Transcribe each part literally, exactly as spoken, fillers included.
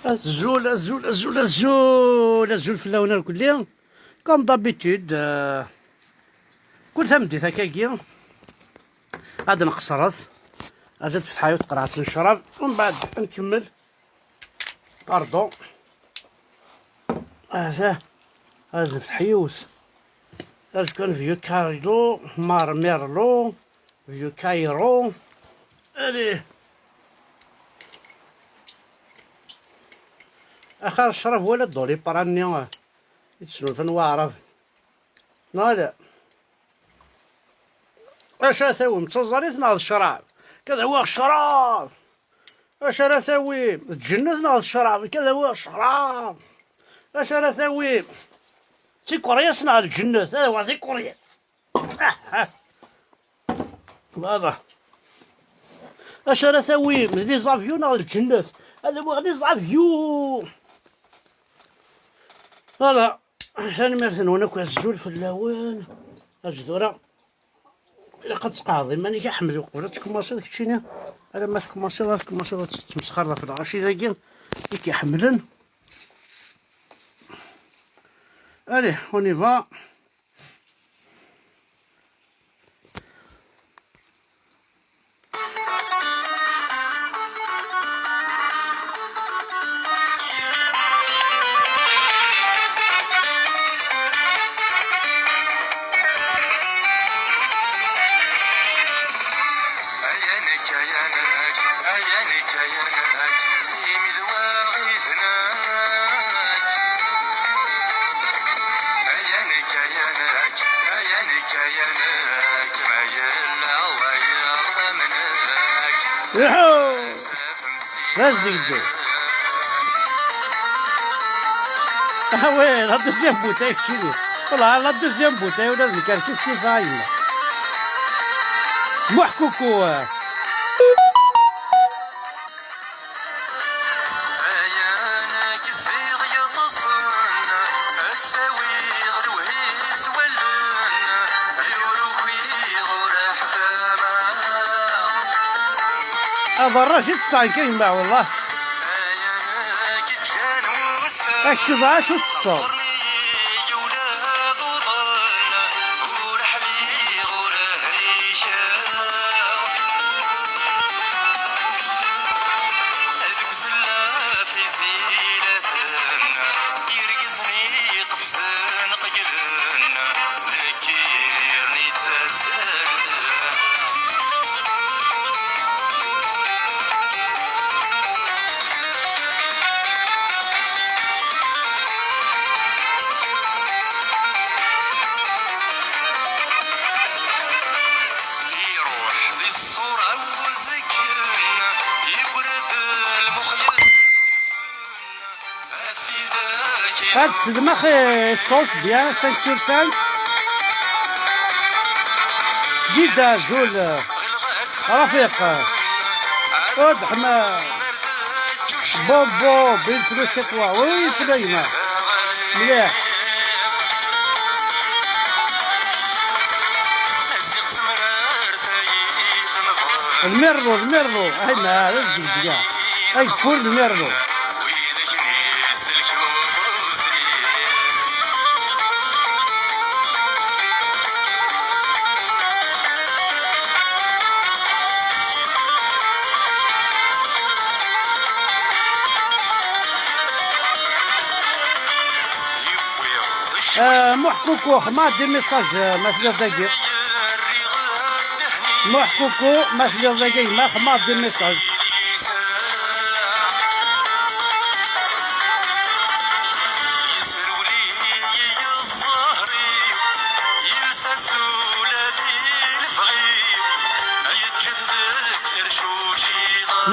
Azul, azul, azul, azul, azul fell-awen irkelli. Comme d'habitude, euh, kul tameddit akkagi, ad nqeṣṣret, ad tefteḥ yiwet tqerɛet n ccrab, umbeɛd ad nkemmel. Pardon. Ata, ad nefteḥ yiwet. Azekka n Vieux Carlo, Mar Merlo, Vieux Cairo. Allez. Axir ccrab wala ddulipra-nni i d-snulfan waɛrab. Neɣ ala? Acu ara tawim, d taẓallit neɣ d ccrab? Kad awiɣ ccrab! Acu ara tawim, d lǧennet neɣ d ccrab? Kad awiɣ ccrab! Acu ara tawim, d tikeryas neɣ d lǧennet? Ad awiɣ tikeryas! Voilà. Acu ara tawim, d les avions neɣ d lǧennet? Ad awiɣ les avions! Voilà. Tanemmirt-nwen akk, azul fell-awen. Ajdura, ilaq ad tqeɛɛeḍ iman-ik aḥemmel uqbel ad tkumaṣiḍ keččini. Alamma tkumaṣiḍ, ad tkumaṣiḍ ad tettmesxarreḍ ɣef lɣaci-dagi i k-iḥemmlen. Allez, on y va. Iḥu! D azegzu. Ah ouais, la deuxième bouteille, keččini. Voilà, la deuxième bouteille, ula d nekk rkiskiseɣ a yemma. Muḥ kuku. Ayen i k-ziɣ yeṭṭsen, ad tawiɣ lewhi s wallen, ay ur ukiɣ ur ḥfameɣ. Aḍarraj i tesɛan kan yemma, wallah. Ayen i k-ǧǧan wussan, ak-tt-iḍɛac ur teṣṣer. Ur ḥliɣ, ur hlikeɣ. Deg uzellaf izilaten, irgazen iqefzen qeglen, d nekkini irni ttazzalen. Iruḥ di ṣṣura-w uzekkan, yewred lmuxyal. Ad teslem axi ṣṣut, bien, cinq sur cinq. Jida, azul. Rafiq. Ur d-ḥma. Bobo, Bill Plus, c'est quoi? Oui, oui, c'est bien, il m'a. Mliḥ. Lmirḍu, lmirḍu. Ay, ma, d azegzeg-a. Ageffur, lmirḍu. Ah, Muḥ Kuku, xma des messages, ah, ma telliḍ dagi. Muḥ Kuku, ma telliḍ dagi, ma xma des messages.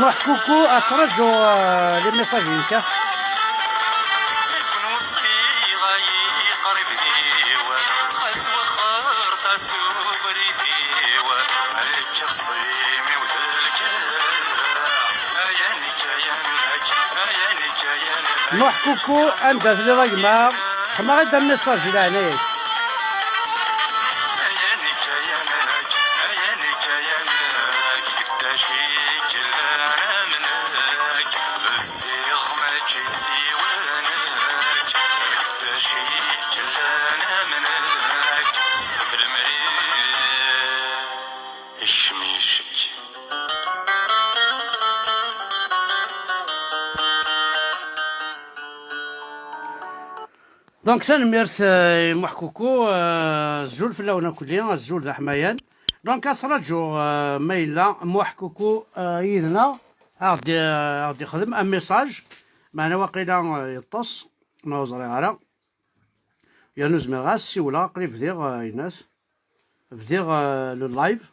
Muḥ Kuku, attraǧu, euh, les messages inek. Muḥ Kuku, anda telliḍ a gma? Xma-ɣ-d amessage di leɛnaya-k. Donc, tanemmirt, euh, i Muḥ Kuku, euh, azul fell-awen akk-nni, azul d aḥmayan. Donc, ad traǧuɣ, euh, ma yella Muḥ Kuku, euh, yid-neɣ, ad ɣ-d-, ad ɣ-d-ixdem un message, meɛna waqila, euh, yeṭṭes, ma ur ẓriɣ ara. Yernu zmireɣ ad s-siwleɣ, aql-i bdiɣ, euh, aynas. Bdiɣ, euh, le live.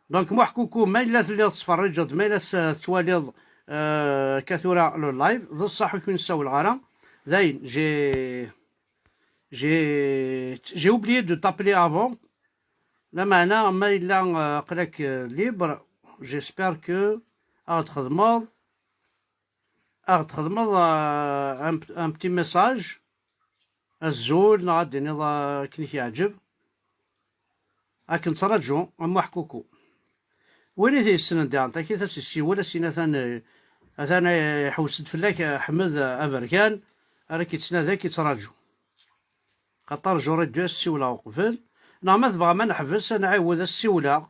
Donc, Muḥ Kuku, ma yella telliḍ tettferriǧeḍ, ma yella s-, tettwaliḍ, euh, akka tura le live, d ṣṣeḥ ur k-nessawleɣ ara. Dayen, j'ai, j'ai, j'ai oublié de t'appeler avant. Lameɛna, ma yella, euh, aql-ak, euh, libre, j'espère que ad ɣ-d-txedmeḍ, ad ɣ-d-txedmeḍ, euh, un, un petit message, azul, neɣ ad d-tiniḍ, euh, akken i k-yeɛǧeb. Ad k-nettraǧu, a Muḥ Kuku. Win i t-yessnen diɣen, takit ad s-yessiwel, ad s-yini atan, eh, atan, eh, iḥewwes-d fell-ak, eh, Ḥmed, eh, Aberkan, ara k-yettnadi, ad k-yettraǧu. Xaṭer j'aurais dû as-ssiwleɣ uqbel. Neɣ ma tebɣam ad neḥbes, ad nɛiwed ad ssiwleɣ,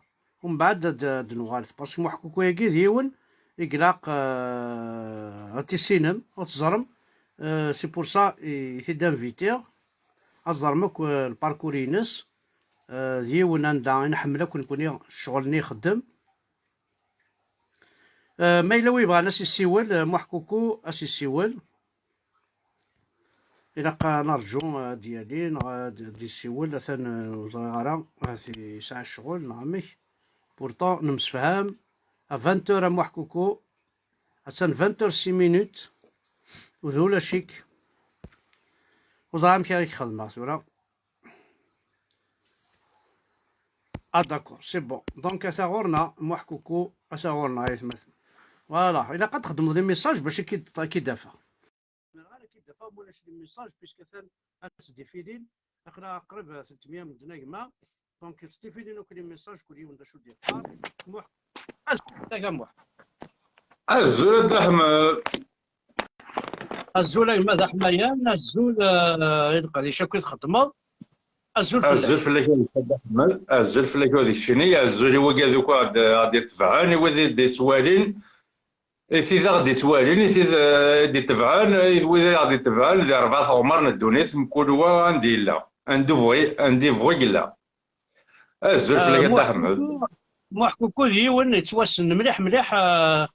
umbeɛd ad, ad d-nuɣal. Parce que Muḥ Kuku-agi d yiwen i ilaq, eh, ad t-tissinem, ad teẓrem. Eh, c'est pour ça i, i t-id-invitiɣ. Ad teẓrem akk, eh, lparkur-ines. Eh, d yiwen anda i nḥemmel akk nekkni ccɣel-nni ixeddem. Eh, ma yella wi yebɣan ad s-issiwel, eh, Muḥ Kuku ad s-issiwel. Ilaq ad nerǧu, eh, ad d-yali, neɣ ad d-, ad d-issiwel, atan, eh, ur ẓriɣ ara, ahat yesɛa ccɣel, neɣ amek. Pourtant, nemsefham, à vingt heures a Muḥ Kuku, attan vingt heures six minutes, u d ulac-ik. Ur ẓriɣ amek ara k-xedmeɣ tura. Ah, d'accord, c'est bon. Donc, ata ɣur-neɣ, Muḥ Kuku, ata ɣur-neɣ, ay atmaten. Voilà, ilaq ad txedmeḍ les messages bac ad k-id-, ad k-id-afeɣ. Zemreɣ ara ad k-id-afeɣ ma ulac les messages, puisque atan ad ttdifilin, aql-aɣ qrib tlettmeyya medden a gma. Donc, ttdifilin akk les messages, kul yiwen d acu d-yeqqar. Muḥ, azul a Muḥ. Azul a Dda Ḥmed. Azul a gma d aḥmayan, azul, eh, i leqdic akk i txeddmeḍ. Azul fell-ak. Azul fell-ak a Dda Ḥmed, azul fell-ak a d keččini, azul i wigad akk aɣ-d-, aɣ-d-itebɛen, i wid i d-ittwalin, i tid aɣ-d-ittwalin, i tid, eh, i d-itebɛen, i d wid i aɣ-d-itebɛen di rebɛa teɣmar n ddunit, mkul wa anda yella, anda ibɣi, anda ibɣi yella. Azul fell-ak a Dda Ḥmed. Muḥ Kuku, Muḥ Kuku d yiwen yettwassen mliḥ mliḥ, eh,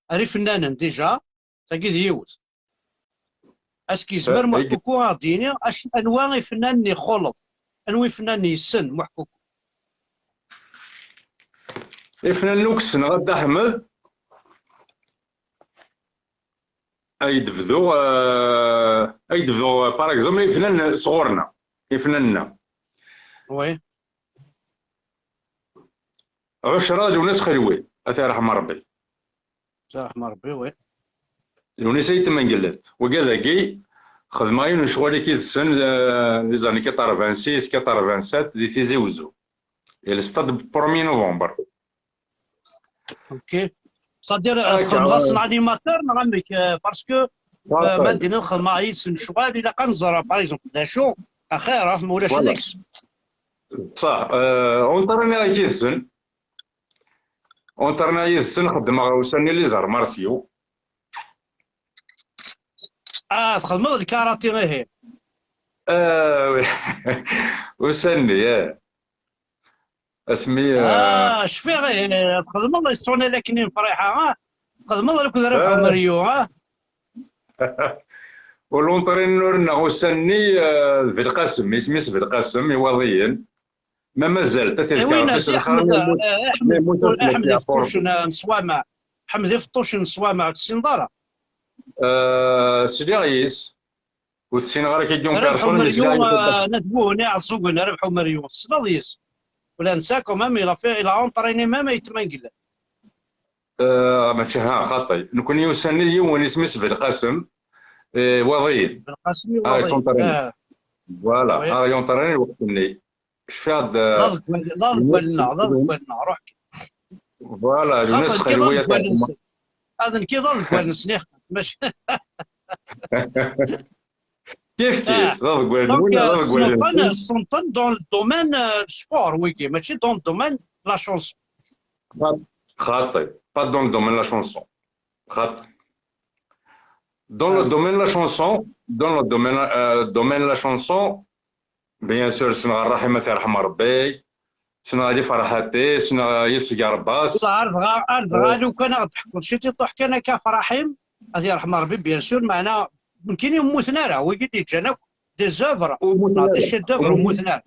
ar ifennanen déjà. Tagi d yiwet. Est-ce que yezmer Muḥ Kuku ad d-yini acu, anwa ifennanen ixuleḍ? Anwa ifennanen yessen Muḥ Kuku? Ifennanen akk ssneɣ a Dda Ḥmed, ay d-bduɣ, eh, ay d-bduɣ, eh, par exemple, ifennanen sɣur-neɣ, ifennanen-a. Oui. Ɛucra Lwennas Xelwi, ad t-yerḥem Rebbi. Yerḥem Rebbi, oui. Lwennas Ayt Mengellat. Wigad-agi, xedmeɣ yiwen n ccɣel-ik yid-sen, eh, les années quatre-vingt-six, quatre-vingt-sept, di Tizi Wezzu. Et le stade premier novembre. Ok. C'est-à-dire, eh, txedmeḍ-asen animateur, neɣ amek? Eh, parce que, eh, ma d-nini xedmeɣ yid-sen ccɣel, ilaq ad nẓer, par exemple, d acu, axir, ah, ma ulac deg-s. Ṣaḥ, eh, unṭriniɣ yid-sen. Unṭriniɣ yid-sen, xeddmeɣ ussan-nni les arts martiaux. Ah, txedmeḍ lkarati, ihi? Ah, oui. Ussan-nni, eh. Asmi, eh, ah, cfiɣ, eh, txedmeḍ les tournées akken i nefriḥa, ah? Txedmeḍ akked Rabaḥ Umeryu, ah? U l'entraîneur-nneɣ ussan-nni, eh, d Belqasem, isem-is Belqasem, Iwaḍiyen. Ma mazal, ta eh, win, si Ḥmed, eh, Ḥmed Feṭṭuc n Ṣwamaɛ. Ḥmed Feṭṭuc n Ṣwamaɛ, ur tessineḍ ara? Eh, sliɣ yis. Ur tessineɣ ara kagi en personne, mais sliɣ yis. Eh, Nat Buhni Ɛeẓẓugen, Rabaḥ Umeryu, tessneḍ yis? Ula netta, quand même, il a fait, il a entraîné même Ayt Mengellat. Eh, mačči, ha, xaṭi. Nekni ussan-nni d yiwen, isem-is Belqasem, eh, Iwaḍiyen. Belqasem, ah, Iwaḍiyen. Yettwanṭrani. Ah. Voilà, oui. Ah, yettwanṭrani lweqt-nni. Cfiɣ-d, d aḍeggal-, d aḍeggal-nneɣ, d aḍeggal-nneɣ, ruḥ kan. Voilà, Lwennas Xelwi. Xaṭi nekki d aḍeggal-nsen. Ad nekki d aḍeggal-nsen, ixef, mačči. Kif kif, ah, d aḍeggal-nwen, donc, d aḍeggal-nsen. Ssenṭen, ssenṭen dans le domaine, euh, sport, wigi, mačči dans le domaine de la chanson. Xaṭi, pas dans le domaine de la chanson. Xaṭi. Dans le domaine de la chanson, dans le domaine, euh, domaine de la chanson, bien sûr, ssneɣ Ṛṛaḥim, ad t-yerḥem Ṛebbi, ssneɣ Ali Ferḥati, ssneɣ Yusef Gaṛbas. Ar dɣa, ar dɣa, euh, lukan ad ɣ-d-teḥkuḍ ciṭiṭuḥ kan akka ɣef Ṛaḥim, ad t-yerḥem Ṛebbi, bien sûr, meɛna nekkini ur mmuten ara, wigi d-yeǧǧan akk des œuvres, neɣ des chefs-d'œuvre, ur mmuten ara.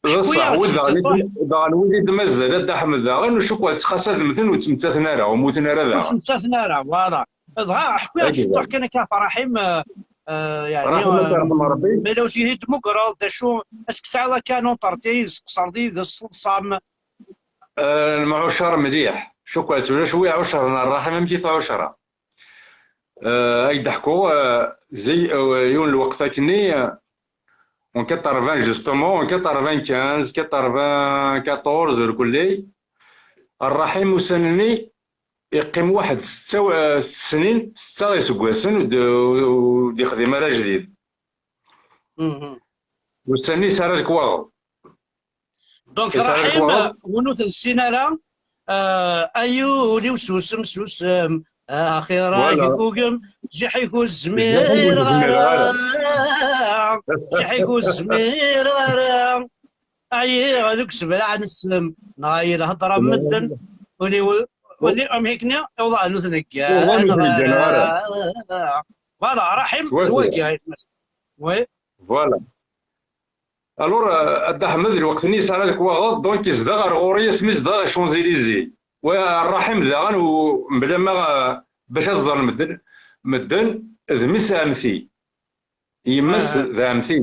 D ṣṣeḥ, wid daɣen i d-, daɣen wid i d-mazal, a Dda Ḥmed, daɣen, cukkeɣ ttxasadem-ten, ur ttmettaten ara, ur mmuten ara daɣen. Ur ttmettaten ara, voilà. Dɣa, ḥku-yaɣ ciṭuḥ kan akka ɣef Ṛaḥim, euh, euh, yeɛni, Ṛaḥim, ad t-yerḥem Ṛebbi. Ma yella ur s-iyi-d-tmugreḍ, d acu, est-ce que tesɛiḍ akka un entretien, tqeṣṣreḍ yid-s, teḍsam? Euh, nemɛucar mliḥ. Cukkeɣ ulac wi iɛucren Ṛaḥim amek i tɛucreɣ. Euh, ad k-d-ḥkuɣ, euh, zi-, euh, yiwen lweqt akkenni, euh, en quatre-vingts justement, en quatre-vingt-quinze, quatre-vingt-quatorze, ur kulli, Ṛṛaḥim ussan-nni, yeqqim waḥed setta, eh, setta snin, setta iseggasen, ur d-, ur d-yexdim ara ajdid. Mhm. Ussan-nni yesɛa lekwaɣeḍ. Donc, yesɛa Ṛaḥim, lekwaɣeḍ. Win ur t-nessin ara, eh, ay ul-iw susem, susem, axir-ak, voilà, gugem, ziḥ-ik ur zmireɣ ara. Ziḥ-ik ur zmireɣ ara. Ɛyiɣ deg useblaɛ n ssem, neɣ i lhedra n medden, uli, uli, amek akken iwḍan ur t-neggan ara. Voilà, Ṛaḥim, d wagi. Oui. Voilà. Alors, euh, a Dda Ḥmed, lweqt-nni yesɛa lekwaɣeḍ, donc yezdeɣ ar ɣur-i asmi yezdeɣ i Champs-Élysées. Wa Ṛaḥim daɣen, u, mebla ma, euh, bac ad ẓren medden, medden, d mmi-s ɛemti. Yemma-s d ɛemti.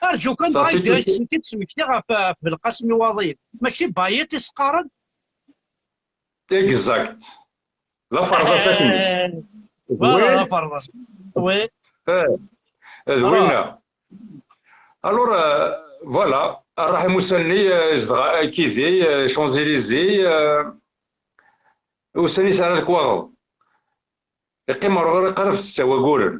Arǧu kan, dɣa yedda-yak-d tesmekti ɣef, ɣef Belqasem Iwaḍiyen. Mačči Bayet i s-qqaren? Exact. D aferḍas akkenni. Eh, voilà, d aferḍas. Oui. Eh, d winna. Alors, euh, voilà, Ṛaḥim ussan-nni, euh, yezdeɣ akid-i, euh, Champs-Élysées, euh, ussan-nni yesɛa lekwaɣeḍ. Yeqqim ɣer ɣur-i qrib setta waguren.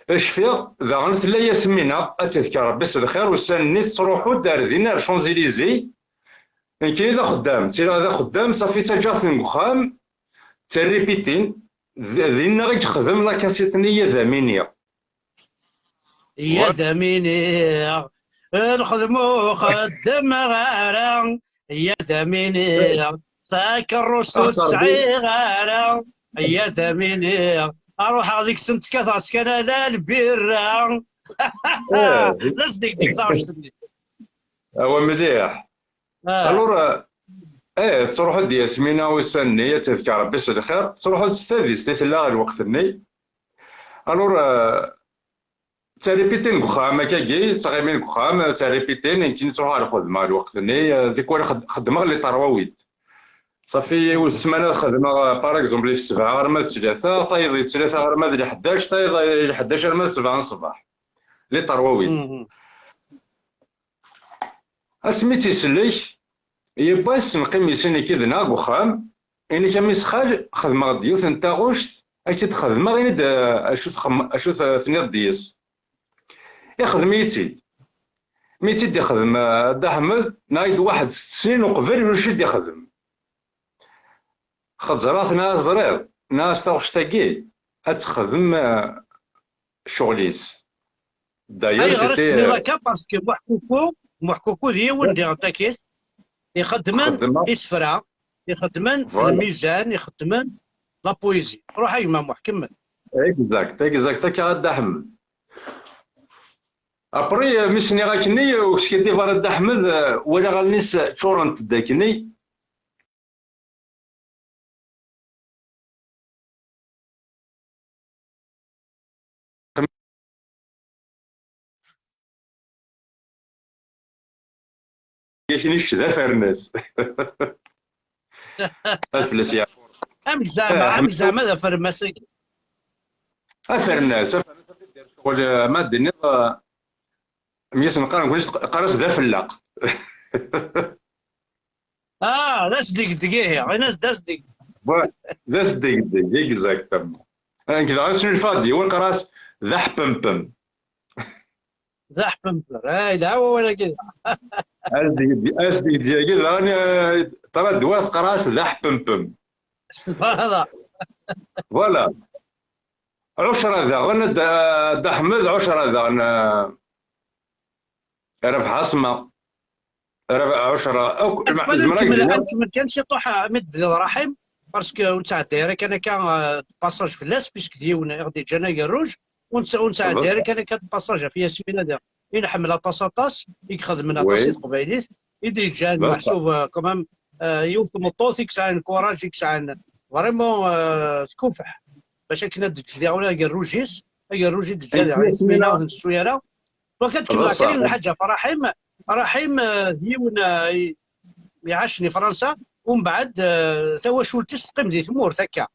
Cfiɣ daɣen tella Yasmina, ad tt-tefk Ṛebbi s lxir, ussan-nni tettruḥu-d ar din, ar Champs-Élysées. Nekk i d axeddam, ttiliɣ d axeddam, ṣafi ttaǧǧaɣ-ten deg uxxam, ttarripitin, d-, dinna i yexdem la cassette-nni Ya d amini. Ya d amini, lxedm ur xeddmeɣ ara, ya d amini, takerrust ur sɛiɣ ara, ya d amini, ruḥeɣ deg-sent kkateɣ-tt kan ala lbirra. D asdegdeg taɣect-nni. Awa mliḥ. Alors, eh, tettruḥu-d Yasmina ussan-nni, ad tt-tefk Ṛebbi s lxir, tettruḥu-d s tadist i tella lweqt-nni. Alors, euh, ttarripitin deg uxxam, akkagi, ttɣimin deg uxxam, ttarripitin, nekkini ttruḥuɣ ɣer lxedma lweqt-nni, euh, tikwal xed-, xeddmeɣ les trois huit. Ṣafi, yiwet ssmana ad xedmeɣ, euh, par exemple, di sebɛa arma d tlata, tayeḍ di tlata arma d lḥdac, tayeḍ di lḥdac arma d sebɛa n ṣṣbeḥ. Les trois huit. Asmi tt-isellek, yiwwas neqqim i sin ikid-nneɣ deg uxxam, ini-k a mmi-s xal, xedmeɣ-d yiwet n taɣuct, ad k-tt-id-xedmeɣ, ini-d, eh, acu txem-, acu t-, tenniḍ deg-s. Ixdem-iyi-tt-id. Mi tt-id-ixdem, eh, Dda Ḥmed, nniɣ-d waḥed setta snin uqbel ulac i d-ixdem. Xeẓreɣ-t, nniɣ-as ẓriɣ, nniɣ-as taɣect-agi ad texdem, eh, ccɣel-is. D'ailleurs, ayɣer i c'était, s-tenniḍ, euh, akka? Parce que Muḥ Kuku, Muḥ Kuku d yiwen diɣen takit ixeddmen isefra, ixeddmen lmizan, ixeddmen la poésie. Ruḥ a gma Muḥ, kemmel. Exact, exact, akka a Dda Ḥmed. Après, euh, mi s-nniɣ akkenni, euh, ur skiddibeɣ ara Dda Ḥmed, euh, walaɣ allen-is ččurent-d akkenni. Yak-nni kečč d afermas. Ad fell-as yeɛqur. Amek zeɛma, eh, amek zeɛma d afermas-agi? Afermas, afermas, ad d-yerr ccɣel, eh, ma d-tenniḍ, eh, mi as-neqqar, nekkni qqar-as d afelleq. Ah, d asdegdeg ihi, ini-as d asdegdeg. D asdegdeg, exactement. Nekk daɣ snulfaɣ-d yiwen, qqar-as d aḥpempem. D aḥpempem, ah, yelha wawal-agi. Asdegdeg, asdegdeg-agi daɣen, eh, ṭṭra ddwa teqqar-as d aḥpempem. Voilà. Voilà. Ɛucra daɣen, Dda Ḥmed, Ɛucra daɣen, eh, Rabeḥ Asma, Rabeḥ Ɛucra, akk, ad zemreɣ ad nkemmel k-d-iniɣ. Ad nkemmel kan ciṭuḥ, eh, mi d-tebdiḍ Raḥim, parce que ur nettɛeddi ara kan akka, eh, de passage fell-as, puisque d yiwen i ɣ-d-yeǧǧan agerruj, ur nett- ur nettɛeddi ara kan akka de passage ɣef Yasmina da. I nḥemmel aṭas aṭas, i ixedmen aṭas i teqbaylit, i d-yeǧǧan meḥsub, eh, quand même, eh, yiwet tmeṭṭut i yesɛan courage, i yesɛan vraiment, eh, tkufeḥ bac akken ad d-teǧǧ diɣen agerruj-is, agerruj i d-teǧǧa diɣen Yasmina ur t-nettu ara. Donc ad kemmleɣ kan yiwet n lḥaǧa ɣef Raḥim. Raḥim, eh, d yiwen, eh, i- iɛacen i Fransa, umbeɛd, eh, tawacult-is teqqim di tmurt akka.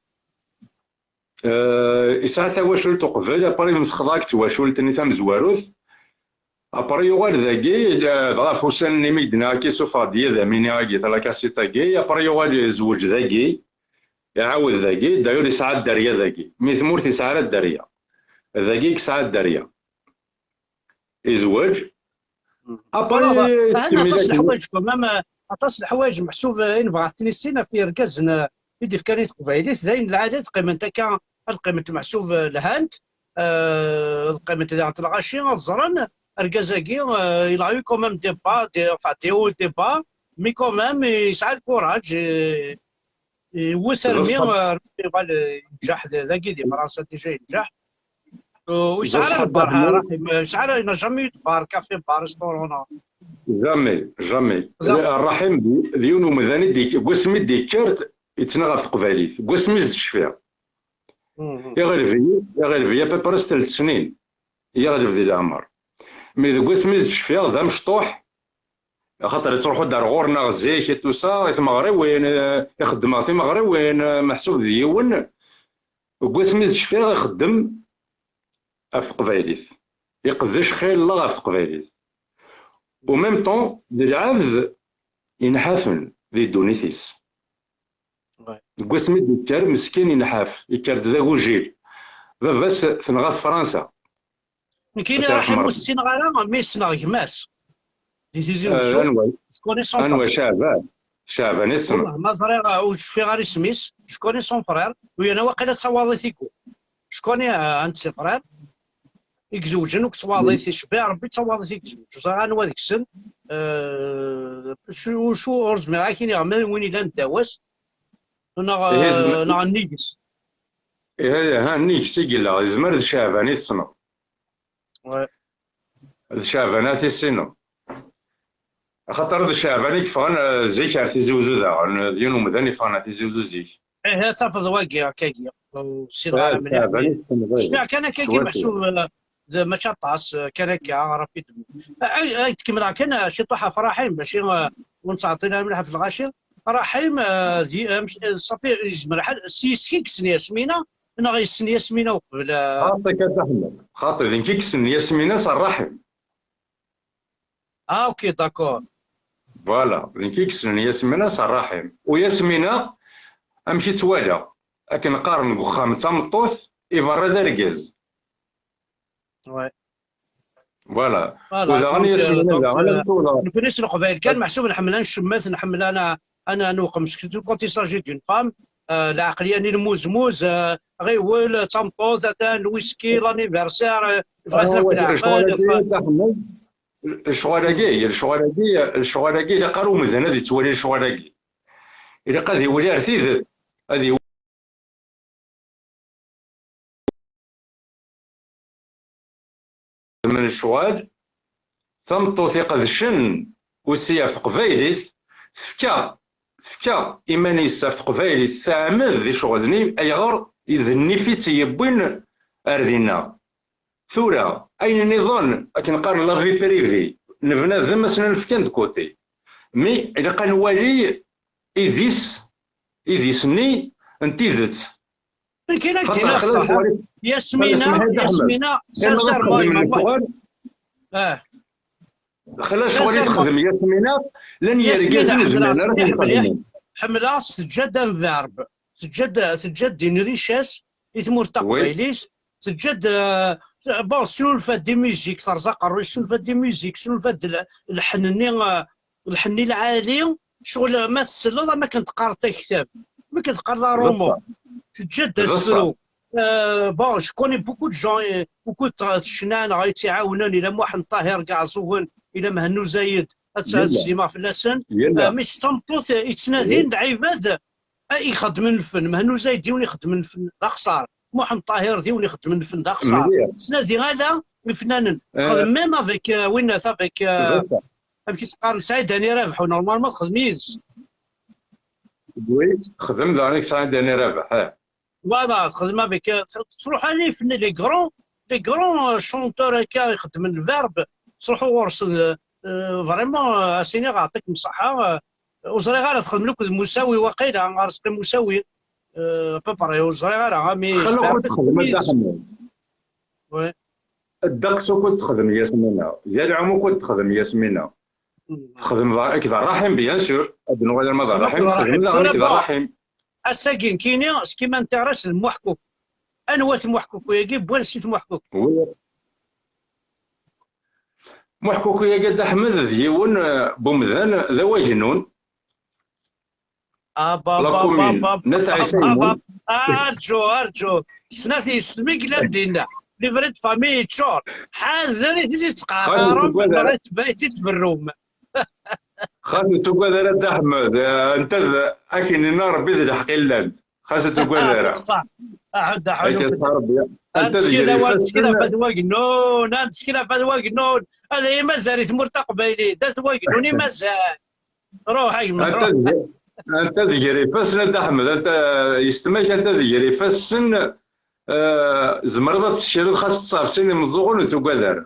Eh, yesɛa tawacult uqbel, après yemsexḍa deg twacult-nni tamezwarut. Après yuɣal dagi, eh, dɣa ɣef ussan-nni mi k-d-nniɣ akka, isuffeɣ-d yidammen-agi, talakasit-agi, après yuɣal yezweǧ dagi, iɛawed dagi, d'ailleurs yesɛa dderya dagi. Mi tmurt yesɛa ara dderya. Dagi i yesɛa dderya. Yezweǧ. Après, Voilà, ahan tkemmel aṭas n akken. Leḥwayeǧ quand même, eh, aṭas n leḥwayeǧ meḥsub, eh, i nebɣa ad ten-nissin ɣef yergazen, eh, i d-ifkan i teqbaylit, d ayen lɛali ad qqiment akka, ad qqiment meḥsub, eh, lhant, eh, ad qqiment daɣen lɣaci, ad ẓren argaz-agi, eh, il a eu quand même des bas, des, enfin, des hauts et des bas, mais quand même, yesɛa le courage, eh, yewwet armi, eh, yuɣal, eh, yenǧeḥ d- dagi di Fransa, déjà yenǧeḥ. Eh, ur yesɛi ara le bar, Raḥim, eh, yesɛi ara, il n'a jamais eu de bar, café bar, restaurant, non. Jamais, jamais. Raḥim d, d yiwen umdan i d-, deg wasmi d-yekker yettnaɣ ɣef teqbaylit, deg wasmi i s-d-cfiɣ. Iɣleb-iyi, iɣleb-iyi à peu près s telt snin, i aɣleb di leɛmer. Mi deg wasmi i s-d-cfiɣ d amecṭuḥ, axaṭer yettruḥu-d ar ɣur-neɣ zik et tout ça, i tmeɣriwin, eh, ixeddem ɣer timeɣriwin, eh, meḥsub d yiwen. Deg wasmi i s-d-cfiɣ ixeddem ɣef teqbaylit, iqeddec xilla ɣef teqbaylit. Au même temps, d lɛebd inḥafen di ddunit-is. Deg wasmi d-yekker, meskin, inḥaf, yekker-d d agujil. Baba-s tenɣa-t Fransa. Nekkini Raḥim ur ssineɣ ara, mi ssneɣ gma-s. Di Tizi Wezzu, je connais son frère. Anwa? Caɛban. Caɛban i tessneḍ? Wallah, ma ẓriɣ, ur cfiɣ ara isem-is. Je connais son frère. U yerna waqila d tawaḍit i yewwi. Je connais, euh, un de ses frères. I izewǧen akk d twaḍit, icebbeɛ Rebbi d tawaḍit i yezweǧ. Ur ẓriɣ anwa deg-sen. Euh, cu, cu, ur zmireɣ ad k-iniɣ ma d win yellan ddaw-as, neɣ, euh, neɣ nnig-s. Ihi, ha, nnig-s i yella. Yezmer d Caɛban i tessneḍ. D Caɛban ad t-tissineḍ. Axaṭer d Caɛban i yeffɣen, eh, zik ar Tizi Wezzu daɣen, d yiwen umdan yeffɣen ar Tizi Wezzu zik. Ihi, tafeḍ wagi, akkagi, ur ssineɣ ara mliḥ, mais cfiɣ kan akkagi meḥsub, eh, d, mačči aṭas, eh, kan akka, rapidement. Eh, ay, ay, kemmleɣ kan, eh, ciṭuḥ ɣef Raḥim, bac, eh, ur nettɛeṭṭil ara mliḥ ɣef lɣaci. Raḥim, eh, di, amek, eh, ṣafi, yezmer lḥal, s yes-k i yessen Yasmina, neɣ yessen Yasmina uqbel, eh? Xaṭi, a Dda Ḥmed. Xaṭi, d nekk i yessen Yasmina s Raḥim. Ah, ok, d'accord. Voilà, d nekk i yessnen Yasmina s Raḥim. U Yasmina, amek i tt-walaɣ? Akken qqaren deg uxxam d tameṭṭut, i berra d argaz. Ouais. Voilà. Voilà, u daɣen donc, Yasmina, euh, daɣen, euh, amek i walaɣ? Nekkni s Leqbayel kan, meḥsub nḥemmel ad ncemmet, nḥemmel ad n-, ad n-, ad newqem seksu, quand il s'agit d'une femme, euh, lɛeqliya-nni lmuzmuz, euh, ɣiwel, d tameṭṭut, atan, lwiski, l'anniversaire, euh, yebɣa-ten akk leɛqel, yebɣa Lecɣal-agi, lecɣal-agi, lecɣal-agi, ilaq ara umdan ad yettwali lecɣal-agi. Ilaq ad iwali ar tidet, ad iwali lecɣal. Tameṭṭut iqedcen ussi ɣef teqbaylit, tefka, tefka iman-is ɣef teqbaylit, teɛmed di ccɣel-nni, ayɣer d nnif i tt-yewwin ar dinna. Tura, ayen nniḍen, akken qqaren la vie privée n bnadem, asen nefkan de côté. Mais ilaq ad nwali idis, idis-nni n tidet. Nekkini ad k-d-iniɣ ṣṣeḥ, Yasmina, Yasmina, sincèrement, ah. Xla ccɣel i texdem Yasmina, llan yergazen ur zmiren ara ad ten-xedmen. Ḥemmleɣ-tt, teǧǧa-d un verbe, teǧǧa-d, teǧǧa-d une richesse i tmurt taqbaylit, teǧǧa-d, euh, bon, tesnulfa-d des musiques, terẓa aqerruy, tesnulfa-d des musiques, tesnulfa-d l-, lḥenni, euh, lḥenni lɛali, ccɣel ma tselleḍ am akken teqqareḍ aktab, am akken teqqareḍ aṛumu, teǧǧa-d asefru. Euh, bon, je connais beaucoup de gens, euh, beaucoup de ccna neɣ i tt-iɛawnen, ila Muḥend Ṭahir Gaɛẓuwen, ila Mhennu Zayed, ad tt-, ad ttsellimeɣ fell-asen. Euh, mais d tameṭṭut, euh, yettnadin d lɛibad, euh, ixeddmen lfen. Mhennu Zayed d yiwen ixeddmen lfen d axeṣṣar. Muḥend Ṭahir d yiwen ixeddmen lfen d axeṣṣar. Ttnadi ala ifennanen. Txedmem même avec, euh, winna, avec, euh, amek i s-qqaren, Saɛid Dani Rabeḥ, normalement txedmem yid-s. Oui, txedmem daɣen avec Saɛid Dani Rabeḥ, eh. Voilà, txedmem avec, euh, tettruḥ alif, les grands, les grands, euh, chanteurs akka ixeddmen le verbe, tettruḥu ɣur-sen, euh, euh, vraiment, euh, a s-iniɣ, ɛṭikem ṣṣeḥḥa, euh, ur ẓriɣ ara txedmem akked Musawi waqila, Arezqi Musawi, euh, à peu près, ur ẓriɣ ara, ah, mais je me rappelle. Xaluk ur txedmem a Dda Ḥmed. Ouais. Ddeqs ukud texdem Yasmina. Yal ɛum ukud texdem Yasmina. Texdem d-, akked Ṛṛaḥim, bien sûr. Ad nuɣal arma d Ṛṛaḥim, texdem daɣen akked Ṛṛaḥim. Ass-agi nekkini, ce qui m'intéresse d Muḥkuk. Anwa-t Muḥkuk-agi? N wansi-t Muḥkuk? Oui. Muḥkuk-agi, a Dda Ḥmed, d yiwen, eh, n umdan, d awagnun. La commune n At Ɛisa Yemmul. Arǧu, arǧu. Snat yessetma i yellan dinna. Livret de famille yeččur. Ḥader i t-id-tettqaɛqarem, livret de famille i t-id-tberrum. Xas ur tuggad ara Dda Ḥmed, eh, anta d, akken yenna Rebbi d lḥeqq i llant. Xas ur tuggad ara. Ṣṣeḥ. Aḥud, aḥud. Anta d, ad teskil ɣef At Wagennun, ad teskil ɣef At Wagennun. Ad iyi-mazal i tmurt taqbaylit, d At Wagennun i mazal. Ruḥ, a gma, ruḥ. Anta d-, anta deg-, anta deg-, ger ifassen, a Dda Ḥmed, anta, yessetma-k, anta deg-, ger ifassen, eh, tzemreḍ ad tsekreḍ xas ṭṭṣa ɣef sin imeẓẓuɣen ur tuggad ara.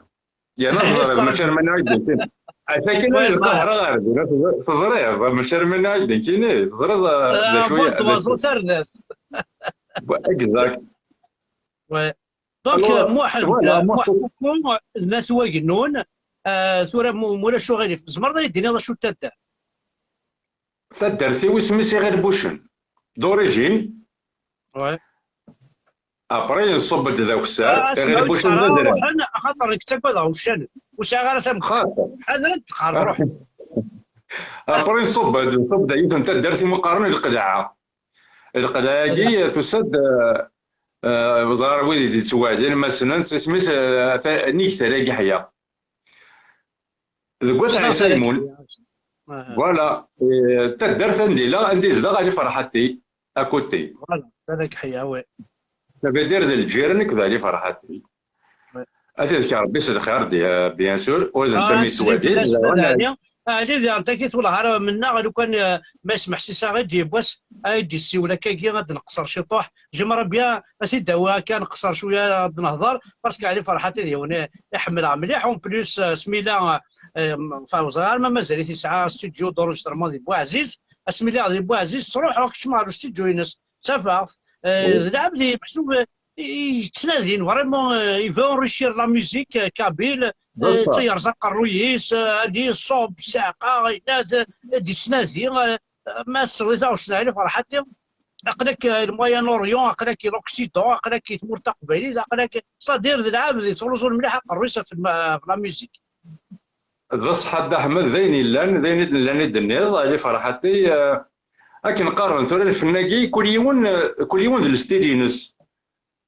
Yerna teẓriḍ, mačči arma nniɣ-ak-d nekkini. Ata kan ad lqahra ɣer din, teẓriḍ, mačči arma nniɣ-ak-d nekkini, teẓriḍ, eh, d acu i, d acu. Tardast. Exact. Donc, Muḥend, Muḥend Kuku, n At Wagennun, euh, tura mu-, mulac uɣilif, tzemreḍ ad yi-d-tiniḍ acu d taddart? Taddart-iw isem-is Iɣil Bucen, d'origine. Ouais. Après, nṣubb-d d akessar, Iɣil Bucen d adrar. Ruḥen, axaṭer nekk ttagadeɣ uccanen. Ur sɛiɣ ara tameddit. Ḥader ad d-teqqar, ruḥ. Après, nṣubb-d, nṣubb-d yiwet n taddart i mu qqaren Lqelɛa. Lqelɛa-agi tusa-d, eh, eh, ẓer wid i d-yettwaɛlin ma ssnen-tt, isem-is, eh, ta-, Nnig Tala Geḥya. Deg Wat Ɛisa Yemmul. Voilà, eh, taddart anda yella, anda yezdeɣ Ali Ferḥati, à côté. Voilà, Tala Geḥya, oui. Ça veut dire d lǧiran nekk d Ali Ferḥati. Ad t-id-k Rebbi s lxir, di-, bien sûr, ur d netta mi yettwali. Ɛli, daɣen tagi twellah ara mennaɣ, lukan, eh, ma yesmeḥsis-aɣ-id yiwwas, ad d-yessiwel akkagi, ad d-neqṣer ciṭuḥ. J'aimerais bien ad t-id-awiɣ akka, neqṣer cwiya, ad d-nehḍer, parce que Ɛli Ferḥat d yiwen i, i ḥemmleɣ mliḥ, en plus, eh, Smila, eh, enfin, ur ẓriɣ ara ma mazal-it yesɛa studio d'enregistrement di Buɛziz. Asmi lliɣ di Buɛziz, ttruḥuɣ, kecmeɣ ɣer ustudio-ines, ttafeɣ-t, eh, d lɛebd i meḥsub, eh, yettnadin, vraiment, euh, il veut enrichir la musique, euh, kabyle, euh, ttayerẓ aqerruy-is, euh, ad iṣubb, ssiɛqa, yenna-d, euh, ad yettnadi, euh, ma tesliḍ i taɣect n Ɛli Ferḥati, aql-ak, euh, le Moyen-Orient, aql-ak l'Occident, aql-ak tmurt taqbaylit, aql-ak, c'est-à-dire d lɛebd yettruẓun mliḥ aqerruy-is ɣef lma-, ɣef la musique. D ṣṣeḥ a Dda Ḥmed, d ayen yellan, d ayen i d-, nella i d-tenniḍ, Ɛli Ferḥati, euh, akken qqaren tura lfenn-agi, kul yiwen, euh, kul yiwen d lstil-ines.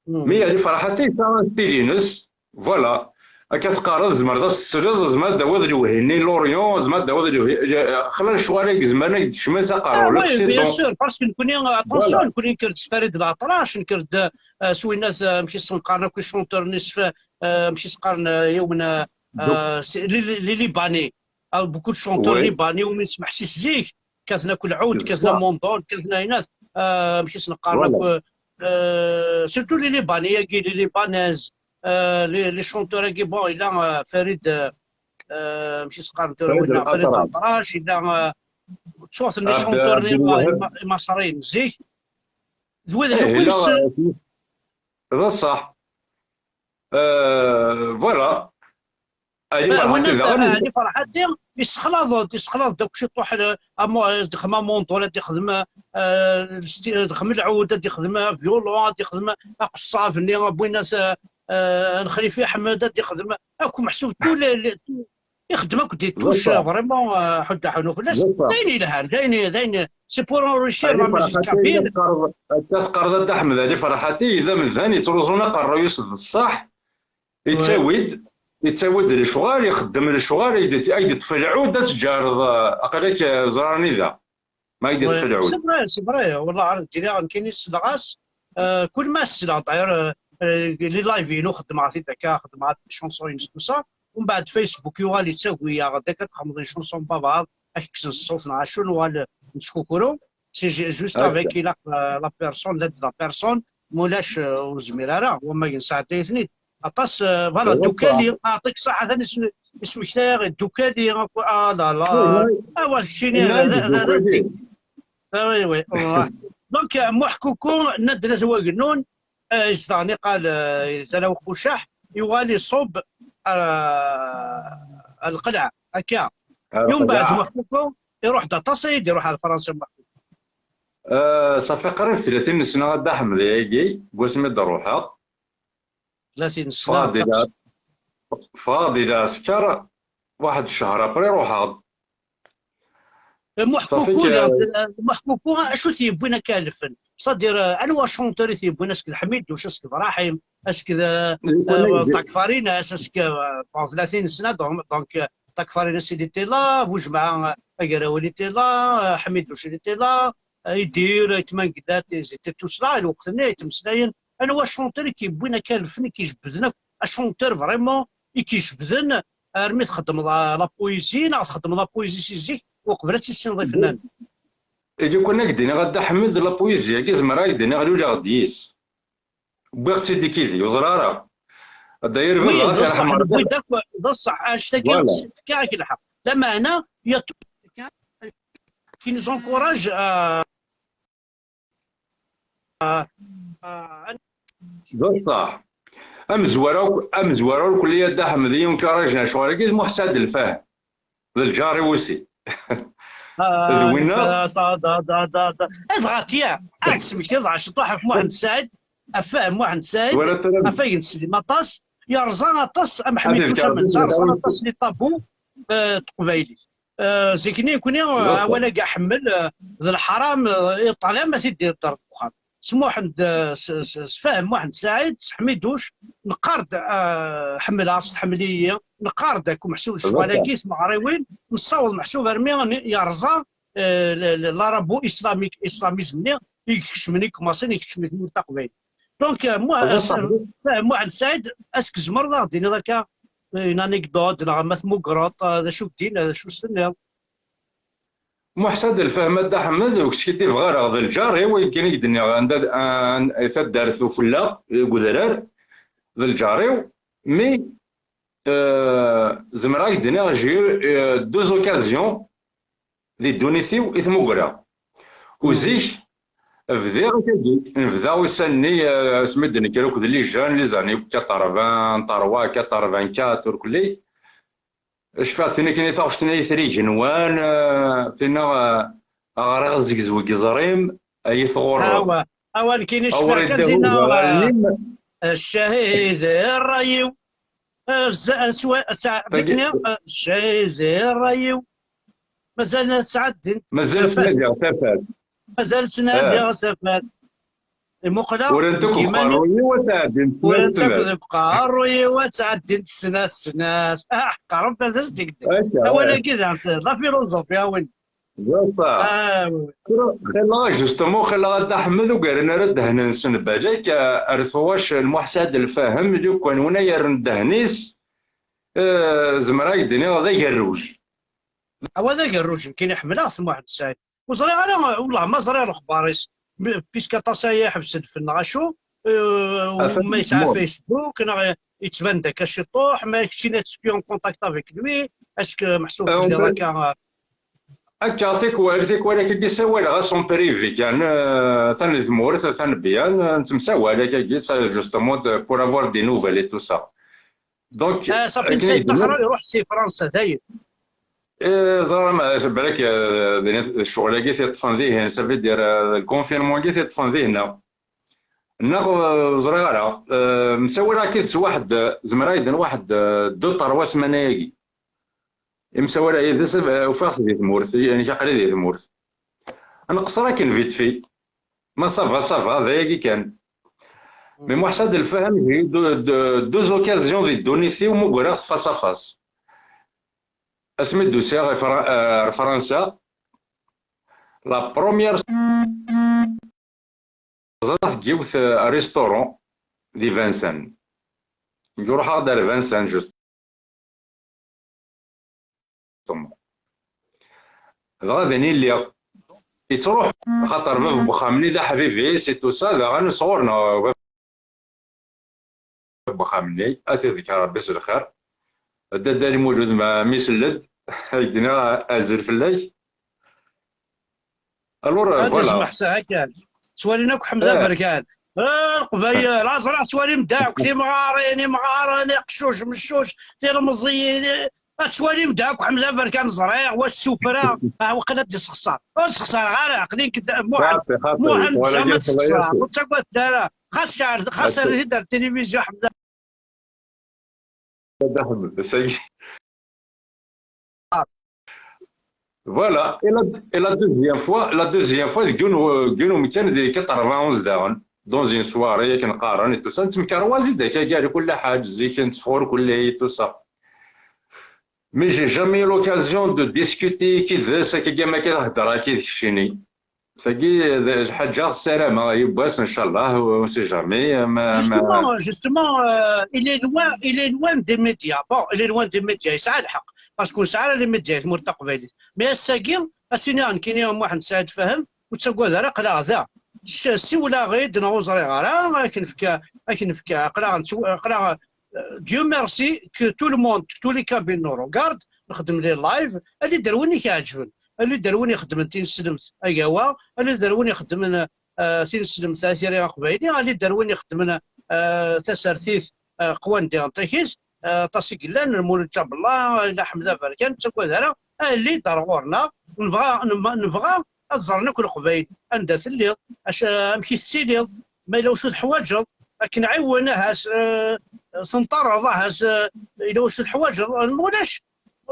Mi Ɛli Ferḥat yesɛa stil-ines, voilà. Akka teqqareḍ, tzemreḍ ad s-tesliḍ, tzemreḍ ad d-tawiḍ lewhi-nni n Lorient, tzemreḍ ad d-tawiḍ lewhi, eh, xlal lecɣal-agi zemren ad k-d-kecmen s aqerru. Ah oui, bien sûr, parce que nekkni, attention, nekkni nekker-d s Farid Leɛṭrac, nekker-d, eh, s winnat, eh, amek i sen-qqaren akk icanteurs-nni s, eh, amek i s-qqaren, eh, yiwen, eh, eh, les, les, les Libanais. Ah, beaucoup de chanteurs libanais umi nesmeḥsis zik, kkaten akk lɛud, kkaten amondol, kkaten aynat, euh, amek i sen-qqaren akk, euh, surtout les Libanais-agi, les Libanaises, euh, les, les chanteurs-agi, bon, yella, euh, Farid, euh, euh, amek i s-qqaren tura winna, Farid Leɛṭrac, yella, euh, ttwaɣten les chanteurs-nni, euh, ima-, imaṣriyen zik. D wid akk i s-, d ṣṣeḥ. Euh, voilà. Ɛli Ferḥati daɣen. Ɛli Ferḥati yessexlaḍ-d, yessexlaḍ-d akk ciṭuḥ, eh, amu-, eh, dexxem amundul ad ixdem, eh, lsti-, dexxem lɛud ad ixdem, eh, violon ad ixdem, eh, aqeṣṣab-nni, eh, win-, eh, eh, Lexlifi Ḥmed ad ixdem, akk meḥsub tous les, les, tous, ixeddem akk des touches, vraiment, euh, ḥuddu aḥunnu fell-as. D ayen yelhan, d ayen, d ayen, c'est pour enrichir la musique kabyle. Akka teqqareḍ a Dda Ḥmed, Ali Ferḥati d amdan yettruẓun aqerruy-is d ṣṣeḥ, yettawi-d, yettawi-d lecɣal, ixeddem lecɣal, ay d-, ay d-teṭṭef lɛud, ad tǧareḍ, euh, aql-ak, euh, ẓran ida. Ma ay d-iṭṭef lɛud. C'est vrai, c'est vrai. Wallah, ar d-iniɣ nekkini ssneɣ-as, euh, kul ma as-sleɣ, d'ailleurs, euh, euh, les lives-inu xeddmeɣ-t-id akka, xeddmeɣ des chansons-ines, tout ça. Umbeɛd Facebook yuɣal yettagi-aɣ-d akka, txedmeḍ une chanson n baba, ad k-kksen ṣṣut neɣ acu, nuɣal nettkukru. C'est ju-, juste avec, ilaq, euh, la personne, l'aide de la personne, ma ulac, euh, ur zmireɣ ara, wamma nesɛedday-iten-id. Aṭas, euh, voilà, Ddukali, aɛṭik ṣṣeḥ, atan isem-, ismektayeɣ Ddukali, ah là là, ah, wa keččini, d, d, d, d, ah, oui, oui, ouais. Donc, euh, Muḥ Kuku, Nadna Twagennun, euh, yezdeɣ niqal, euh, Tala Uqucaḥ, yuɣal iṣubb, euh, lqelɛa, akka. Yumbeɛd Muḥ Kuku, iruḥ-d aṭas ay d-iruḥ ar Fransa Muḥ Kuku. Euh, ça fait qrib tlatin n sna a Dda Ḥmed ayagi, deg wasmi d-ruḥeɣ. Tlatin sna. Ffɣeɣ-d di lɛesker, waḥed ccher après ruḥeɣ-d. Muḥ Kuku, Muḥ Kuku, acu t-yewwin akka ɣer lfen? C'est-à-dire, euh, anwa chanteur i t-yewwin, est-ce que d Ḥmiduc, est-ce que d Raḥim, est-ce que d, euh, Takfarinas, est-ce que, euh, bon, tlatin sna, donc, donc, euh, Takfarinas, il était là, Bujemɛa, euh, Agraw, il était là, euh, Ḥmiduc, il était là, euh, Idir, Ayt Mangellat, ils étaient tous là, lweqt-nni, ay ttmeslayen. Anwa chanteur i k-yewwin akka ɣer lfen, i k-ijebbden akk? Achanteur vraiment i k-ijebbden armi txeddmeḍ la, la poésie, neɣ txeddmeḍ la poésie si zik, uqbel ad tissineḍ ifennanen? Igi kan ad k-d-iniɣ a Dda Ḥmed, la poésie-agi zemreɣ ad k-d-iniɣ luleɣ-d yis. Wwiɣ-tt-id i kidi, ur ẓriɣ ara. D'ailleurs, oui, baba d ṣṣeḥ, newwi-d akk, d ṣṣeḥ, annect-agi, voilà, fkiɣ-ak lḥeqq. Lameɛna, il y a tout quelqu'un qui nous encourage à, à, à... D ṣṣeḥ. Amezwaru, amezwaru n kulliya Dda Ḥmed i unkaraj n lecɣal-agi d Muḥ Saɛd Lfahem. D lǧar-iw aussi. D winna. Dɣa tiya, ad d-smektiḍ ɣer ciṭuḥ ɣef Muḥend Saɛid, ɣef Fahem Muḥend Saɛid, ɣef ayen teslim aṭas, yerẓa aṭas, am Ḥmiduc am netta, rẓan aṭas les tabous, euh, n teqbaylit. Euh, zik-nni nekkni, euh, awal-agi aḥemmel, euh, d leḥram, euh, i ṭṭlam ad t-id-iḍer deg uxxam. S Muḥend, euh, s, s, s Fahem Muḥend Saɛid, s Ḥmiduc, neqqar-d, euh, ḥemmleɣ-tt, tḥemmel-iyi, neqqar-d akk meḥsub lecɣal-agi, timeɣriwin, nessaweḍ meḥsub armi n-, yerẓa, euh, l-, l-, l'arabo-islamique, islamisme-nni, i ikecmen, i ikumaṣin, ikecmen i tmurt taqbaylit. Donc, euh, Muḥ-, Fahem Muḥend Saɛid, est-ce que tzemreḍ ad aɣ-d-tiniḍ akka, euh, une anecdote, neɣ ma tmugreḍ, euh, d acu k-d-yenna, d acu s-tenniḍ? Muḥ Saɛd Lfahem a Dda Ḥmed, ur k-skiddibeɣ ara, d lǧar-iw, akken i k-d-nniɣ, anda, an-, taddart Ufella, deg udrar, d lǧar-iw, mais, euh, zemreɣ ad k-d-nniɣ, j'ai eu, euh, deux occasions di ddunit-iw i tmugra. U zik, bdiɣ akagi, nebda ussan-nni, euh, asmi d-nekker akked les jeunes, les années quatre-vingts, quatre-vingt-quatre, ur kulli. Cfiɣ tin akken i taɣect-nni ay tri igenwan, eh, tinna, eh, ɣriɣ zegzewg iẓri-m, ay tɣurreḍ. Awa, awa, nekkini cfiɣ kan tinna, eh, ccahid i ṛṛay-iw. Eh, z-, eh, swa-, eh, sa-, tagi, eh, ccahid i ṛṛay-iw. Mazal ttɛeddin. Mazal ttnadiɣ tafat. Mazal ttnadiɣ tafat. Imuqel-aɣ. Urant akk deg uqerruy-iw ad tɛeddint snat. Urant akk deg uqerruy-iw ad tɛeddint snat, snat. Ah, qerreb ad as-d-gdel. Awal-agi d, d la philosophie, a win. D ṣṣeḥ. Ah, oui, oui. Tura, xilla, justement, xilla a Dda Ḥmed, ugaren ara ddehn-nsen balak, eh, ar tuɣac n Muḥ Saɛd Lfahem, lukan win ay yerren ddehn-is, eh, zemreɣ ad ak-d-iniɣ d agerruj. Awa d agerruj, nekkini ḥemmleɣ-t Muḥend Saɛid. Ur ẓriɣ ara, wellah ma ẓriɣ lexbar-is, puisque aṭas ay iḥebsen fell-neɣ acu, euh, ma yesɛa Facebook, neɣ yettban-d akka ciṭuḥ, ma keččini ad tespyun contact avec lui, est-ce que meḥsub telliḍ akka, euh? Akka, tikwal, tikwal akka i ssawaleɣ-as en privé kan, euh, atan di tmurt, atan byan, euh, nettemsawal akkagi, ça, justement, de, pour avoir des nouvelles et tout ça. Donc, ah, ça fait akken i yettaxer, iruḥ si Fransa, dayen. Eh, ẓriɣ, ma, balak, eh, d ccɣel-agi t-yeṭṭfen dihin, ça veut dire, eh, le confinement-agi t-yeṭṭfen dihin. Neɣ, eh, ẓriɣ ara, eh, msawaleɣ akkit s waḥed, eh, zemreɣ ad d-iniɣ waḥed, eh, deux, trois semaines-agi. Imsawal yid-s, eh, ufiɣ-t di tmurt, yani aql-i di tmurt. Nqeṣṣer akken vite fait. Ma ça va, ça va, d ayagi kan. Mais Muḥ Saɛid Lfahem, j'ai eu deux, deux, deux occasions di ddunit-iw mugreɣ-t face à face. Asmi d-usiɣ ɣer Fra-, eh, ɣer Fransa, la première ẓriɣ deg yiwet, eh, restaurant di Vincennes. Nekk ruḥeɣ-d ar Vincennes, justement. Dɣa din i lliɣ. Yettruḥ, xaṭer bab n wexxam-nni d aḥbib-is et tout ça, daɣen sɣur-neɣ bab n wexxam-nni, ad t-iḍegger Rebbi s lxir. Dda Dda Lmulud, ma, mi isell-d, ad d-iniɣ azul fell-ak. Alors, euh, ad voilà. Tezmeḥ saha kan. Ttwalin akk Ḥmed Eh. Aberkan. Eh, Leqbayel, ad ẓriɣ ttwalim da akk timɣarin, imɣaren, iqcuc, meccuc, tilemẓiyin, eh, ad twalim da akk Ḥmed Aberkan, ẓriɣ, wa ssufra, ah, waqil ad d-yessexṣar. Ur ssexṣareɣ ara, aql-i nekk d-, Muḥend, xaṭi, xaṭi, Muḥend, wala zɛama ad ssexṣareɣ, ur ttagad ara. Xas ceɛl, xas err-it ar tilivizyu Ḥmed. Voilà. Et la, et la deuxième fois, la deuxième fois, deg yiwen, deg yiwen umkan di quatre-vingt-onze daɣen, dans une soirée, akken qqaren et tout ça, nettemkerwazi-d akka gar kul ḥaǧ, zik nettfuṛ kulli et tout ça. Mais j'ai jamais eu l'occasion de discuter yid-s, akka am akka d-hedreɣ akka d keččini. Tagi d lḥaǧa ssarameɣ yiwwas, ncallah, on sait jamais, ma, ma... Justement, justement, euh, il est loin, il est loin des médias. Bon, il est loin des médias, yesɛa lḥeqq, parce que ur nesɛi ara les médias i tmurt taqbaylit. Mais ass-agi, ad s-iniɣ nekkini a Muḥend Saɛid Fahem, ur ttagad ara, aql-aɣ da. S-, siwel-aɣ-id, neɣ ur ẓriɣ ara, ad k-nefk, ad k-nefk, aql-aɣ nettw-, aql-aɣ, euh, Dieu merci que tout le monde, que tous les cabinets nous regardent, nxeddem les lives, ali-d ar win i k-iɛeǧben, ali-d ar win ixeddmen tineslemt agawa, ali-d ar win ixeddmen, euh, tineslemt a tiri aqbayli, ali-d ar win ixeddmen, euh, tasertit, euh, qwan diɣen takit, euh, aṭas i yellan, Lmulud Ǧabellah, Ila Ḥmed Aberkan, ur ttagad ara, ali-d ar ɣur-neɣ, nebɣa, nebɣa ad ẓren akk Leqbayel anda telliḍ, acu, amek i tettiliḍ, ma yella wacu teḥwaǧeḍ, ad k-nɛiwen, ahat, eh, tenṭerreḍ, ahat, eh, yella wacu teḥwaǧeḍ, eh, ma ulac,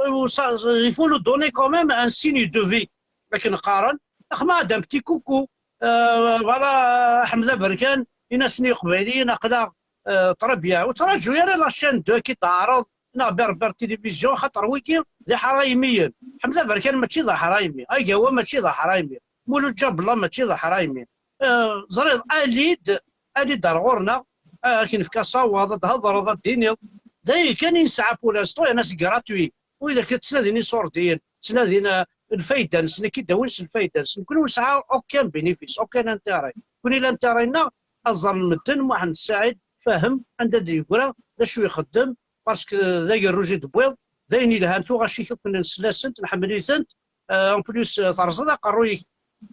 eh, ça, il faut nous donner quand même un signe de vie, akken qqaren, axma ad un petit coucou, eh, voilà, Ḥmed Aberkan, in-asen i Iqbayliyen, aql-aɣ, eh, très bien, ur ttraǧu ara la chaîne deux ki d-teɛreḍ, neɣ Berber Télévision, xaṭer wigi d iḥraymiyen. Ḥmed Aberkan mačči d aḥraymi, Agawa mačči d aḥraymi, Mulud Ǧabellah mačči d aḥraymi. Eh, ẓriḍ, ali-d, ali-d ar ɣur-neɣ, eh, ad k-nefk asawaḍ, ad d-hedreḍ, ad d-tiniḍ. D ayen kan i nesɛa pour l'instant, yerna c'est gratuit. Widak ttnadin iṣurdiyen, ttnadin, eh, lfayda-nsen, ad k-id-awin s lfayda-nsen. Nekkni ur nesɛa aucun bénéfice, aucun intérêt. Nekkni l'intérêt-nneɣ ad ẓren medden Muḥend Saɛid Fahem anda d-yeggra, d acu ixeddem, parce que d agerruj i d-tewwiḍ, d ayen yelhan, tuɣac-ik akk nesla-sent, nḥemmel-itent. Euh, en plus, euh, terẓeḍ aqerruy-ik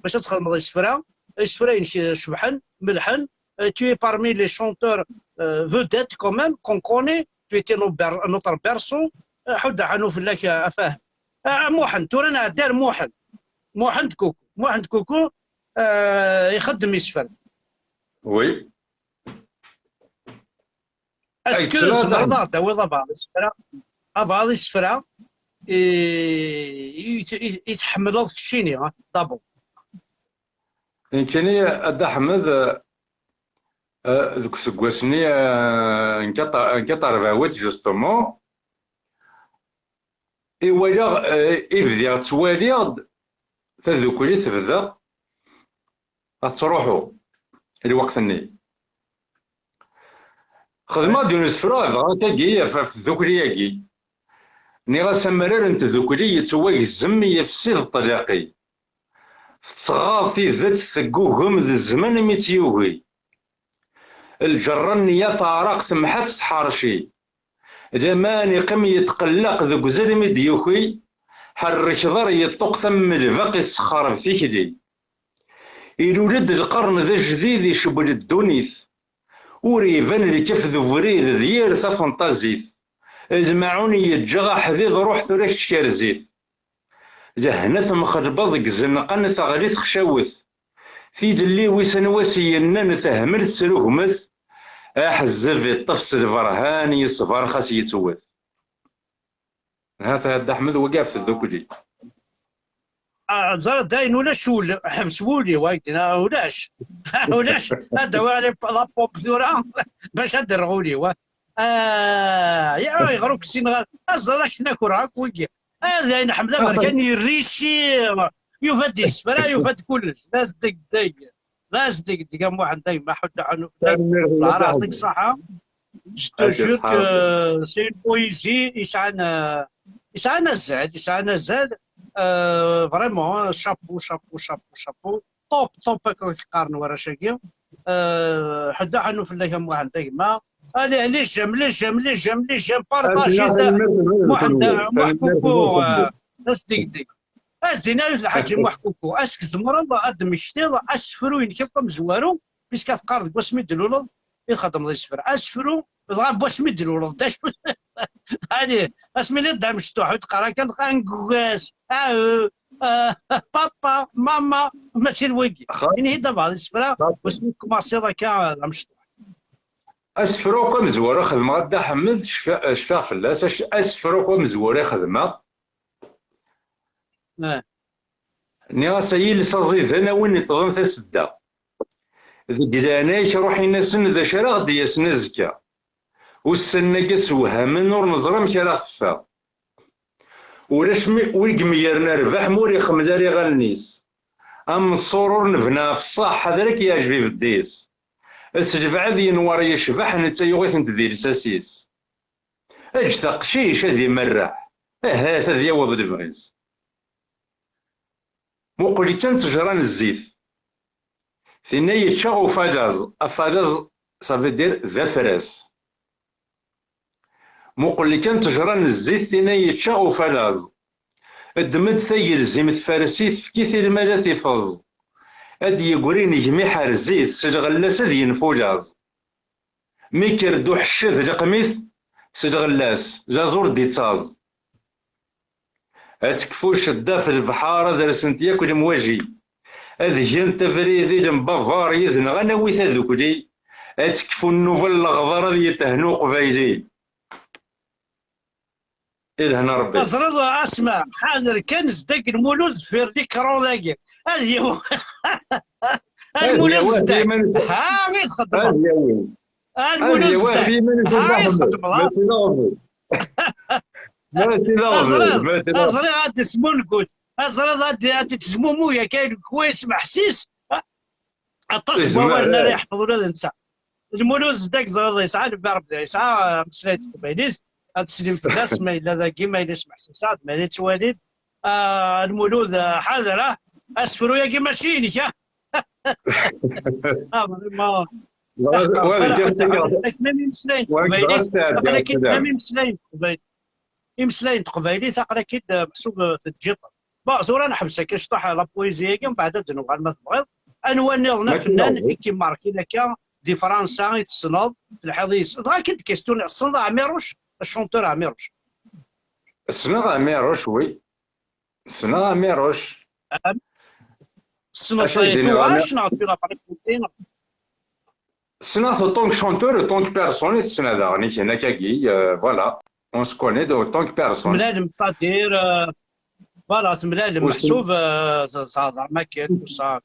bac ad txedmeḍ isefra. Isefra-inek, euh, cebḥen, melḥen. Euh, tu es parmi les chanteurs, euh, vedettes quand même, qu'on connaît. Tu étais no-, ber-, notre berceau. Euh, ḥuddeɣ ḥanu fell-ak, euh, a Fahem. Euh, a Muḥend, tura nɛeddi ar Muḥend. Muḥend Kuku. Muḥend Kuku, euh, ixeddem isefra. Oui. Est-ce que tzemreḍ ad aɣ-d-tawiḍ abɛaḍ isefra, abɛaḍ isefra i, i, i, i tḥemmleḍ keččini, ah, d'abord? Nekkini, a Dda Ḥmed, eh, deg useggas-nni, eh, n quatre-, n quatre-vingt-huit, justement, i walaɣ, eh, i bdiɣ ttwaliɣ-d tadukli tebda ad tettruḥu lweqt-nni. Xedmeɣ-d yiwen usefru dɣa tagi ɣef, ɣef tdukli-agi. Nniɣ-as amrar n tdukli yettwagzem yefsi d ṭṭlaqi. Tettɣaḍ tidet teggugem d zzman mi tt-yugi. Lǧerra nniya teɛreq temḥa-tt tḥerci. Laman iqqim yetqellaq deg uzal mi d-yuki. Ḥerrek ḍar yeṭṭuqt am lbaq issexreb tikli. Ilul-d lqern d ajdid icewwel ddunit. Ur iban lkaf d ubrid d yir tafenṭazit. Lmaɛun yeǧǧa aḥdid ruḥ tura kečč kerzit. Lehna temxelbeḍ deg izenqan teɣli texcawet. Tilelli wissen wa s-yennan tehmel tesrugmet. Aḥezzeb iṭṭef s lberhan yeṣber xas yettwet. Ha-t-a Dda Ḥmed, wagi ɣef tdukli. Ah, ẓer dayen ulac wul, ḥbes wul-iw, ay d-nniɣ ulac. Ulac, ad d-awiɣ la pop tura, bac ad d-rreɣ ul-iw. Ah, ya, ayɣer ur k-ssineɣ ara? Ah, ẓer, ad k-naker akk wigi. Ah, dayen, Ḥmed Aberkan yerrici. Yufa-d isefra, yufa-d kullec. D asdegdeg. D asdegdeg, a Muḥend, a yemma Ḥuddu Ḥanuf. Lɛar yeɛṭik ṣṣaḥa. Je te jure que c'est une poésie, yesɛan, euh, yesɛan azal, yesɛan azal, euh, vraiment, hein, chapeau, chapeau, chapeau, chapeau, top, top, akka i k-qqaren warrac-agi. Euh, Ḥuddu Ḥanuf fell-ak a Muḥend a gma. Allez, les j'aime, les j'aime, les j'aime, les j'aime, partagez, Muḥend, Muḥ Kuku, euh, d asdegdeg. Ad s-d-iniɣ i Lḥaǧi Muḥ Kuku, ass-k tzemreḍ ad d-temmektiḍ asefru-inek akk amezwaru, puisque ad teqqareḍ deg wasmi d-tluleḍ i txeddmeḍ isefra. Asefru, dɣa n wasmi d-tluleḍ, d acu? Ani, asmi la d amecṭuḥ, ur teqqar akka, angugas, ae, ah, papa, mama, mačči d wagi. Ini-yi-d abeɛḍ isefra, wasmi tkumaṣiḍ akka d amecṭuḥ. Asefru akk amezwaru i xedmeɣ a Dda Ḥmed, cfiɣ, cfiɣ fell-as, ac-, asefru akk amezwaru i xedmeɣ. Ah. Nniɣ-as, ay iles aẓidan, a win iṭṭḍen tasedda. Deg leɛnaya-k, ruḥ in-asen d acu ara ɣ-d-yasen azekka. Ussan-agi ssewhamen, ur neẓri amek ara ɣ-teffeɣ. Ulac mi, wi yemgaren rrbeḥ ma ur ixemmel ara iɣallen-is. Am ṣṣur ur nebna ɣef ṣṣeḥ, ḥader ad k-yeɛjeb ibeddi-s. S lebɛed yenwer yecbeḥ, netta yuɣ-itent di lsas-is. Eǧǧ-t aqcic ad imerreḥ, ahat ad yaweḍ lebɣi-s. Muqel-itt kan ttejra n zzit, tinna yečča ufalaẓ. Afalaẓ, ça veut dire d afras. Muqel-itt kan ttejra n zzit, tinna yečča ufalaẓ. Ddem-d tagelzimt, fares-it, efk-it i lmal ad t-ifeẓ. Ad d-yegri negmi ḥerz-it, s lɣella-s ad yenfulaẓ. Mi kker-d uḥecced leqm-it s lɣella-s, laẓ ur d-ittaẓ. Ad tekfu ccedda f lebḥer, ad rsent yakk lemwaji. Ad gent abrid i lembaber, yid-neɣ ad nawi tadukli. Ad tekfu nnuba n leɣder, ad yethennu uqbayli. I lehna Rebbi. Teẓriḍ, asma, ḥader kan zdag Lmulud deffir likran-agi. Ad yawi. A Lmulud zdag. Ha i txedmeḍ. A Lmulud zdag. Ha i txedmeḍ. Teẓriḍ, teẓriḍ ad d-tesmungut. Teẓriḍ ad d-, ad d-tezmumug akka deg wayes meḥsis. Aṭas n wawalen ara yeḥfeḍ ula d netta. Lmulud zdag, ẓriḍ, yesɛa lebbi Rebbi, yesɛa ameslay n teqbaylit, ad teslim fell-as, ma yella dagi, ma yella yesmeḥseb Saɛd, ma yella yettwali-d. Ah, Lmulud, ah, ḥader, ah, asefru-agi mačči inek, ah. Ah, vraiment. Aql-ak même imeslayen n teqbaylit, aql-ak-id même imeslayen n teqbaylit. Imeslayen n teqbaylit, aql-ak-id, eh, meḥsub, eh, teǧǧiḍ. Bon, tura neḥbes akka cṭuḥ la poésie-agi, mbeɛd ad d-nuɣal ma tebɣiḍ. Anwa nniḍen afennan i k-imarkin akka di Fransa i tessneḍ, telḥiḍ yis? Dɣa akken d-question, tessneḍ Ɛmiruc, chanteur Ɛmiruc? Ssneɣ Ɛmiruc, oui. Ssneɣ Ɛmiruc. Tessneḍ-t i tuɣac neɣ d la fréquenté neɣ? Ssneɣ-t autant que chanteur, autant que personne, i t-ssneɣ daɣen, i kien akkagi, euh, voilà. On se connaît autant que personne. Temlalem, c'est-à-dire, euh, voilà, temlalem, meḥsub, euh, tehḍrem akken, tout ça.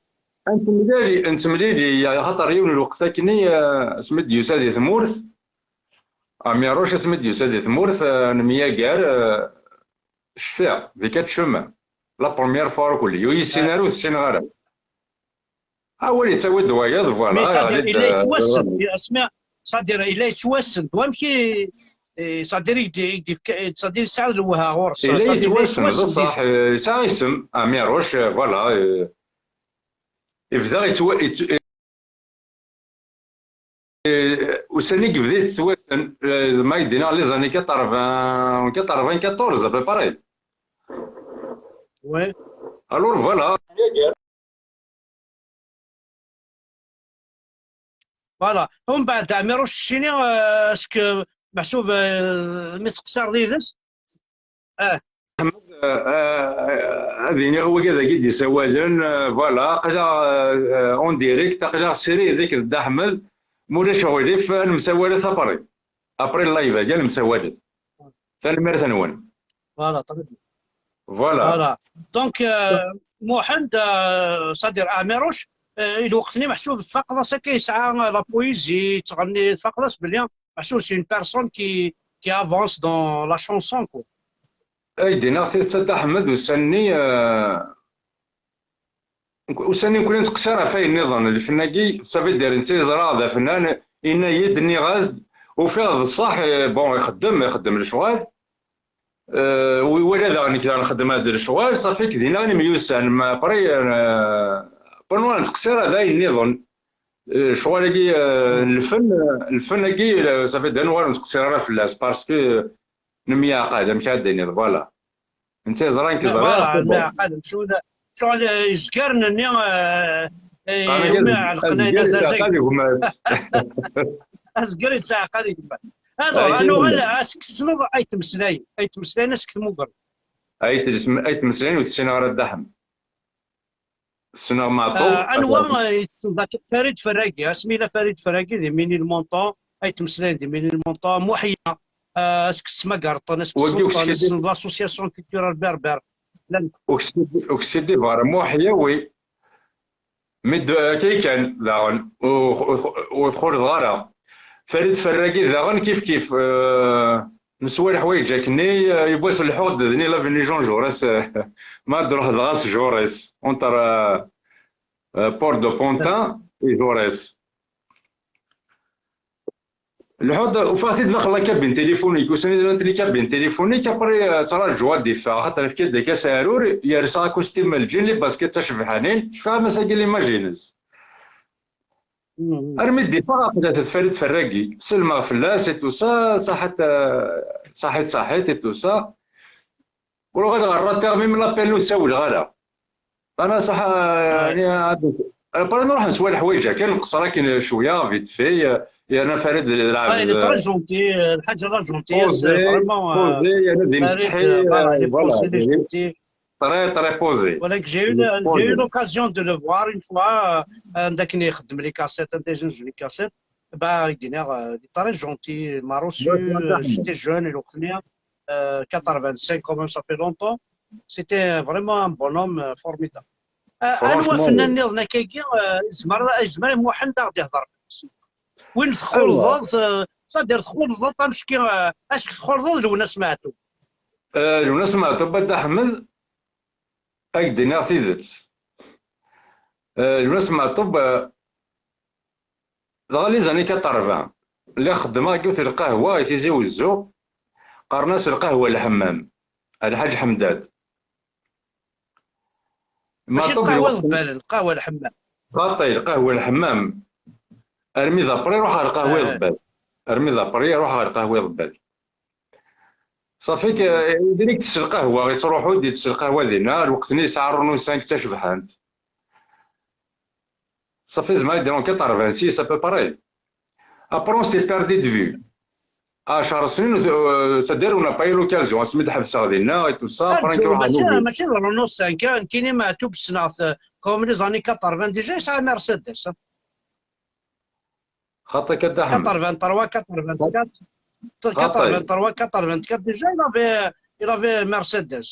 Nettemlili, nettemlili, axaṭer yiwen n lweqt akkenni, euh, asmi d-yusa di tmurt, Ɛmiruc asmi d-yusa di tmurt, euh, nemyager, euh, cfiɣ, di quatre chemins. La première fois, ur yessin ara, ur t-ssineɣ ara. Awal yettawi-d wayeḍ, voilà. Mais c'est-à-dire, yella yettwassen, asmi, c'est-à-dire, yella yettwassen, d wamek i, c'est-à-dire, i d-, i d-, c'est-à-dire, yesɛa lewha ɣur-s, yella yettwassen, d ṣṣeḥ, yesɛa isem, Ɛmiruc, voilà. Yebda yettwa-, yett-, ussan i yebda yettwassen, ma yeddi-neɣ les années quatre-vingts, quatre-vingt-quatorze, à peu près. Ouais. Alors, voilà. Voilà. Umbeɛd Ɛmiruc Cini, euh, est-ce que meḥsub, euh, mi teqsireḍ yid-s? Ah. Ḥmed, euh, euh, ad iniɣ wigi dagi d-isawalen, euh, voilà, aql-aɣ, euh, en direct, aql-aɣ srid akked Dda Ḥmed, ma ulac aɣilif, ad nemsawalet après. Après live-agi, ad nemsawalet. Tanemmirt-nwen. Voilà, très bien. Voilà. Voilà. Donc, euh, Muḥend, euh, c'est-à-dire Ɛmiruc, euh, i lweqt-nni meḥsub tfaqeḍ-as akka yesɛa la poésie, yettɣenni, tfaqeḍ-as belli meḥsub c'est une personne qui, qui avance dans la chanson, quoi. Ay d-iniɣ tidet a Dda Ḥmed, ussan-nni, euh, ussan-nni nekkni nettqeṣṣir ɣef wayen nniḍen. Lfen-agi, ça veut dire, netta yeẓra d afennan, yenna-yi-d, nniɣ-as-d, ufiɣ d ṣṣeḥ, eh, bon, ixeddem, ixeddem lecɣal. Eh, u iwala daɣen nekk daɣen xeddmeɣ-d lecɣal, ṣafi k dinna i nemyussan, ma après, eh, après nura nettqeṣṣir ɣef wayen nniḍen. Eh, lecɣal-agi, eh, lfen, eh, lfen-agi, eh, ça veut dire, nura nettqeṣṣir ara fell-as, parce que nemyeɛqad, amek ara d-tiniḍ, voilà. Netta yeẓra nekk ẓriɣ. Voilà, nemyeɛqad, ccɣel, ccɣel, eh, izgaren-nni, eh, eh, umi ɛelqen ayen azazag. Azger yettɛaqad gma-s. Alors, ad nuɣal, ass-, tessneḍ Ayt Meslayen, Ayt Meslayen a s-k-tmugreḍ. Ayt Meslayen ur t-ssineɣ ara, Dda Ḥmed. Ssneɣ Meɛṭub. Ah, anwa, eh, i tessneḍ akka? Farid Ferragi, asmi yella Farid Ferragi d Émile Montand, Ayt Meslayen d Émile Montand, Muḥya, ah, est-ce que tettmagareḍ-ten, est-ce que tessneḍ-ten, tessneḍ l'association culturelle berbère? Llant. Ur k-ssidibeɣ ara, Muḥya, oui. Mi d-, akka i kan, daɣen, ur, ur, ur t-xulḍeɣ ara. Farid Ferragi daɣen, kif kif, eh, neswa leḥwayeǧ akkenni, eh, yiwwas lḥuɣ-d d-nni l'avenue Jean Jaurès, eh, ma d-ruḥ dɣa s Jaurès, entre, eh, eh, Port de Pantin et Jaurès. Lḥuɣ-d, ufiɣ-t-id daxel la cabine téléphonique, ussan-nni d les cabines téléphoniques, après, eh, ttṛaǧuɣ ad d-iffeɣ, axaṭer efk-d akka s aɛrur, yersa akustim n lǧin, les baskets d tacebḥanin, cfiɣ am ass-agi l'image-ines. Armi d-iffeɣ aql-at d Farid Ferragi, selmeɣ fell-as et tout ça, saḥit, euh, saḥit, saḥit et tout ça. Ur uɣaleɣ ɣer rater, même l'appel ur ssawleɣ ara. Ana saḥa, yani, après nruḥ neswa leḥwayeǧ kan, nqeṣṣer akken cwiya, vite fait, euh, yerna Farid d lɛebd, il est très gentil, euh, lḥaǧa la gentillesse, euh, vraiment, euh, posé, yerna d imsetḥi, voilà, il est posé, il est gentil. Très, très posé. Voilà, que j'ai eu, j'ai eu l'occasion de le voir une fois, euh, anda akken ixeddem les cassettes, anda yezzenz les cassettes. Ben, il est très gentil, m'a reçu, euh, j'étais jeune, lweqt-nni, euh, quatre-vingt-cinq quand même, ça fait longtemps. C'était vraiment un bonhomme, euh, formidable. Euh, anwa afennan nniḍen akkagi, euh, yezmer, yezmer Muḥend ad aɣ-d-ihder? Win txulḍeḍ, euh, c'est-à-dire txulḍeḍ amecki, euh, est-ce que txulḍeḍ Lwennas Meɛtub? Eh, Lwennas Meɛtub, a Dda Ḥmed, ad k-d-iniɣ tidet. Eh, Lwennas Meɛtub, eh, dɣa les années quatre-vingts, lliɣ xeddmeɣ deg yiwet lqahwa i Tizi Wezzu, qqaren-as lqahwa Lḥemmam, Lḥaǧ Ḥemdad. Mačči lqahwa Iḍebbalen, lqahwa Lḥemmam. Xaṭi, lqahwa Lḥemmam. Armi d après ruḥeɣ ɣer lqahwa Iḍebbalen. Armi d après ruḥeɣ ɣer lqahwa Iḍebbalen. Ṣafi, direct s lqahwa, ittruḥu-d, itess lqahwa dinna, lweqt-nni yesɛa Renault cinq d tacebḥant. Ṣafi, zemreɣ ad d-iniɣ quatre-vingt-six à peu près. Après, on s'est perdu de vue. Ɛecṛ snin, euh, c'est-à-dire, on n'a pas eu l'occasion, asmi d-ḥebseɣ dinna et tout ça, après, nruḥ à Nouville. Mačči d Renault cinq, nekkini Meɛtub ssneɣ-t, euh, comme les années quatre-vingts déjà, yesɛa Mercedes. Xaṭi, a Dda Ḥmed. Quatre-vingt-trois, quatre-vingt-quatre, quatre-vingt-trois, quatre-vingt-quatre, déjà, il avait, il avait Mercedes.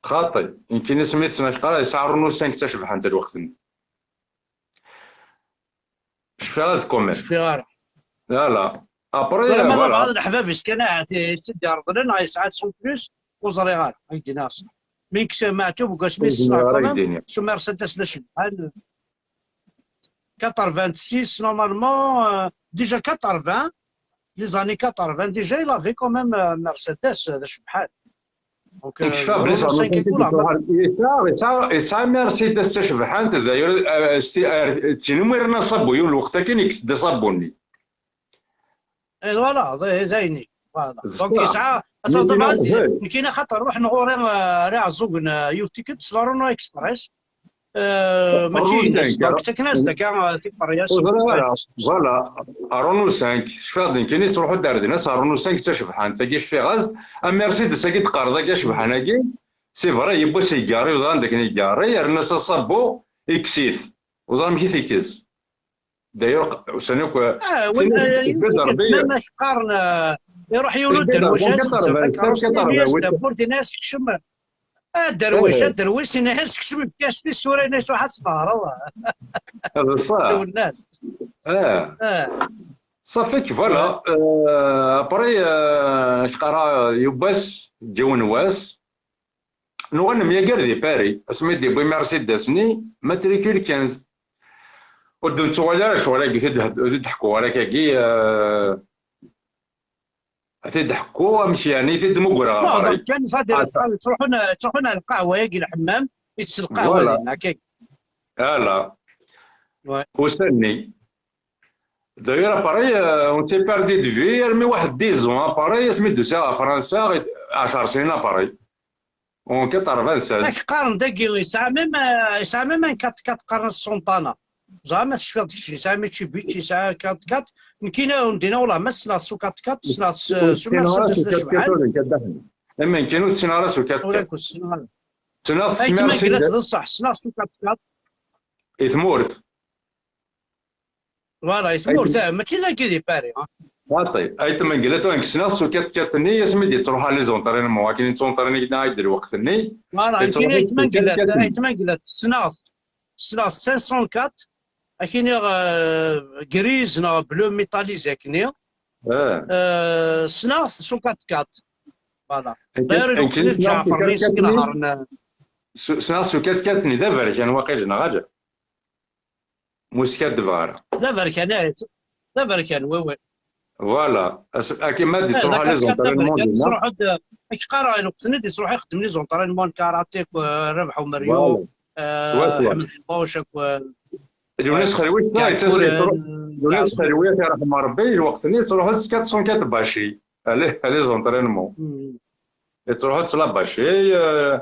Xaṭi, nekkini asmi d-ssneɣ-t, yesɛa Renault cinq d tacebḥant lweqt-nni. Cfiɣ ad, quand même. Cfiɣ ara. Voilà. Après, tura ma d voilà. Abɣaḍ leḥbab-is kan, ahat i s-id-ireḍlen, neɣ yesɛa-d cent plus, ur ẓriɣ ara, ad k-d-iniɣ ṣṣeḥ. Mi yekkes Meɛtub deg wasmi i s-ssneɣ, quand même, s umercedes d acebḥan. Quatre-vingt-six, normalement, euh, déjà quatre-vingts, les années quatre-vingts, déjà, il avait quand même, euh, Mercedes, euh, d acebḥan. Donc, euh, yesɛa, yesɛa, yesɛa Mercedes d tacebḥant, d'ailleurs, euh, d tin umi yerna aṣabbu, yiwen lweqt akken yekkes-d aṣabbu-nni. Eh, voilà, d, d ayen-nni. Voilà. Donc, yesɛa, ad tafeḍ, nekkini axaṭer ruḥen ɣur-i, euh, ar Iɛeẓẓugen, euh, yiwet tikkelt s la Renault Express. Euh, mačči ines, donc ttaken-as-d akka, euh, tiferyas. Ur ẓriɣ ara. Voilà. Renault cinq, cfiɣ-d nekkini, ttruḥu-d ar dinna s Renault cinq d tacebḥant, tagi cfiɣ-as-d, am Mercedes-agi d-teqqareḍ-agi acebḥan-agi, c'est vrai, yiwwas igarri, uẓran dakken igarri, yerna s aṣabbu, ikkes-it. Uẓran amek i t-ikkes. D'ailleurs, ussan akk, ah, win, euh, même ak-qqaren, euh, Iruḥ yiwen uderwic, ad yexdem takeṛṛust, yenna-yas tawwurt, yenna-yas kcem. Aderwic, aderwic, yenna-yas kcem, efk-as tisura, yenna-yas ruḥ ad tnehṛeḍ. D ṣṣeḥ. Lwennas. Ah. Ah. Ṣafik, voilà. Euh, après, euh, je crois, yiwwas, yiwen wass, nuɣal nemyager di Paris, asmi d-yewwi Mercedes-nni, matricule quinze. Ur d-nettuɣal ara ccɣel-agi, ur t-id-ḥekkuɣ ara akkagi, euh, ad t-id-ḥekkuɣ, amek yeɛni, ad t-id-mmugreɣ ɣer Paris. Kan, ttruḥun, ttruḥun ar lqahwa-agi, lḥemmam, yettett lqahwa dinna, akkagi. Voilà. Ouais. Ussan-nni. D'ailleurs, à Paris, euh, on s'est perdu de vue, armi waḥed dix ans, à Paris, asmi d-usiɣ ɣer Fransa, ɛecṛ snin, à Paris. On quatre-vingt-seize. Ak qqaren dagi, yesɛa même, euh, yesɛa même un quatre-quatre, qqaren-as Santana. Ẓer ma tecfiḍ kečč, yesɛa Mitsubishi, yesɛa quatre-quatre. Nekkini ur ndineɣ ula ma ssneɣ s quatre-quatre, ssneɣ s, s Mercedes d acebḥan. Amen kan ur ssineɣ ara s quatre-quatre. Ur ak-ssineɣ ara. Ssneɣ s Mercedes. D ṣṣeḥ, ssneɣ s quatre-quatre. I tmurt. Voilà, i tmurt, ah, mačči dagi di Paris, ah. Xaṭi, ay tmenglat, ur ssneɣ s quatre-quatre-nni, asmi d-yettruḥ les entraînements, akken yettuntraini ay d lweqt-nni. Voilà, ay tmenglat, ay tmenglat, ssneɣ-t, ssneɣ cinq cent quatre, ad k-iniɣ, euh, grise neɣ bleu métallisé akkenni. Ah. Euh, ssneɣ-t s quatre-quatre. Voilà. D'ailleurs, lweqt-nni d Ǧaɛfer-nni i s-inehṛen. Ssneɣ s quatre-quatre-nni d aberkan waqil, neɣ ala? Muskaddev ara. D aberkan, eh, d aberkan, oui, oui. Voilà. Akken ma d-yettruḥ les entraînements dinna. Tettruḥ-d, ak qqareɣ, lweqt-nni d-yettruḥ ixeddem les entraînements n karaté, eh, Rabeḥ Umeryu, eh, Ḥmed Ḥembuc, ak, eh, Yunes Xelwi, Yunes Xelwi, yerḥem Rebbi, lweqt-nni yettruḥ-d s quatre cent quatre bachi. Allez, les entraînements. Yettruḥ-d s la bachi, eh,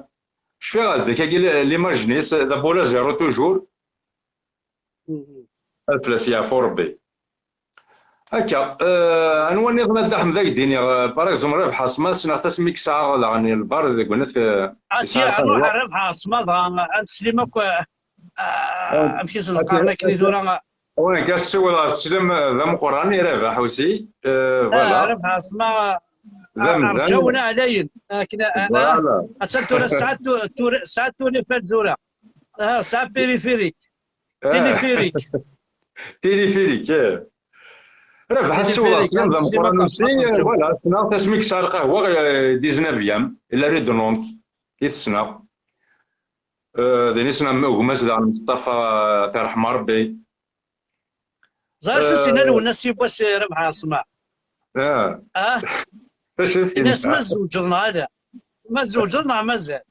cfiɣ-as-d akkagi l'image-nni, d abula zéro toujours. Ad fell-as yeɛfu Rebbi. Akka, eh, anwa nniḍen a Dda Ḥmed ad k-d-iniɣ, eh, par exemple, Rabeḥ Asma, ssneɣ-t asmi k-sɛiɣ daɣen lbar deg unat, eh, nruḥ ar Rabeḥ Asma, dɣa ad neslim akk, eh, amek i sen-qqaren akken i tura. Wi, nekk ad ssiwḍeɣ sslam, eh, d ameqqran i Rabeḥ aussi, eh, voilà. Rabeḥ Asma, d amdan. Rǧawen ɛlayen, akken, eh, eh, voilà. Attan tura sɛat tu-, tura, sɛat tunifal tura. Ah, sɛa périphérique. Téléphérique. Téléphérique, eh. Rabeḥ Asma, d ameqqran aussi, voilà, ssneɣ-t asmi yesɛa lqahwa, eh, dix-neuvième, la rue de Nantes, i t-ssneɣ. Eh, din i ssneɣ gma-s daɣen Mustafa, eh, ad t-yerḥem Rebbi. Ẓer acu s-yenna Lwennas yiwwas i Rabeḥ Asma. Ah. Acu s-yenna? Yenna-as ma tzewǧeḍ neɣ ala. Ma tzewǧeḍ neɣ mazal.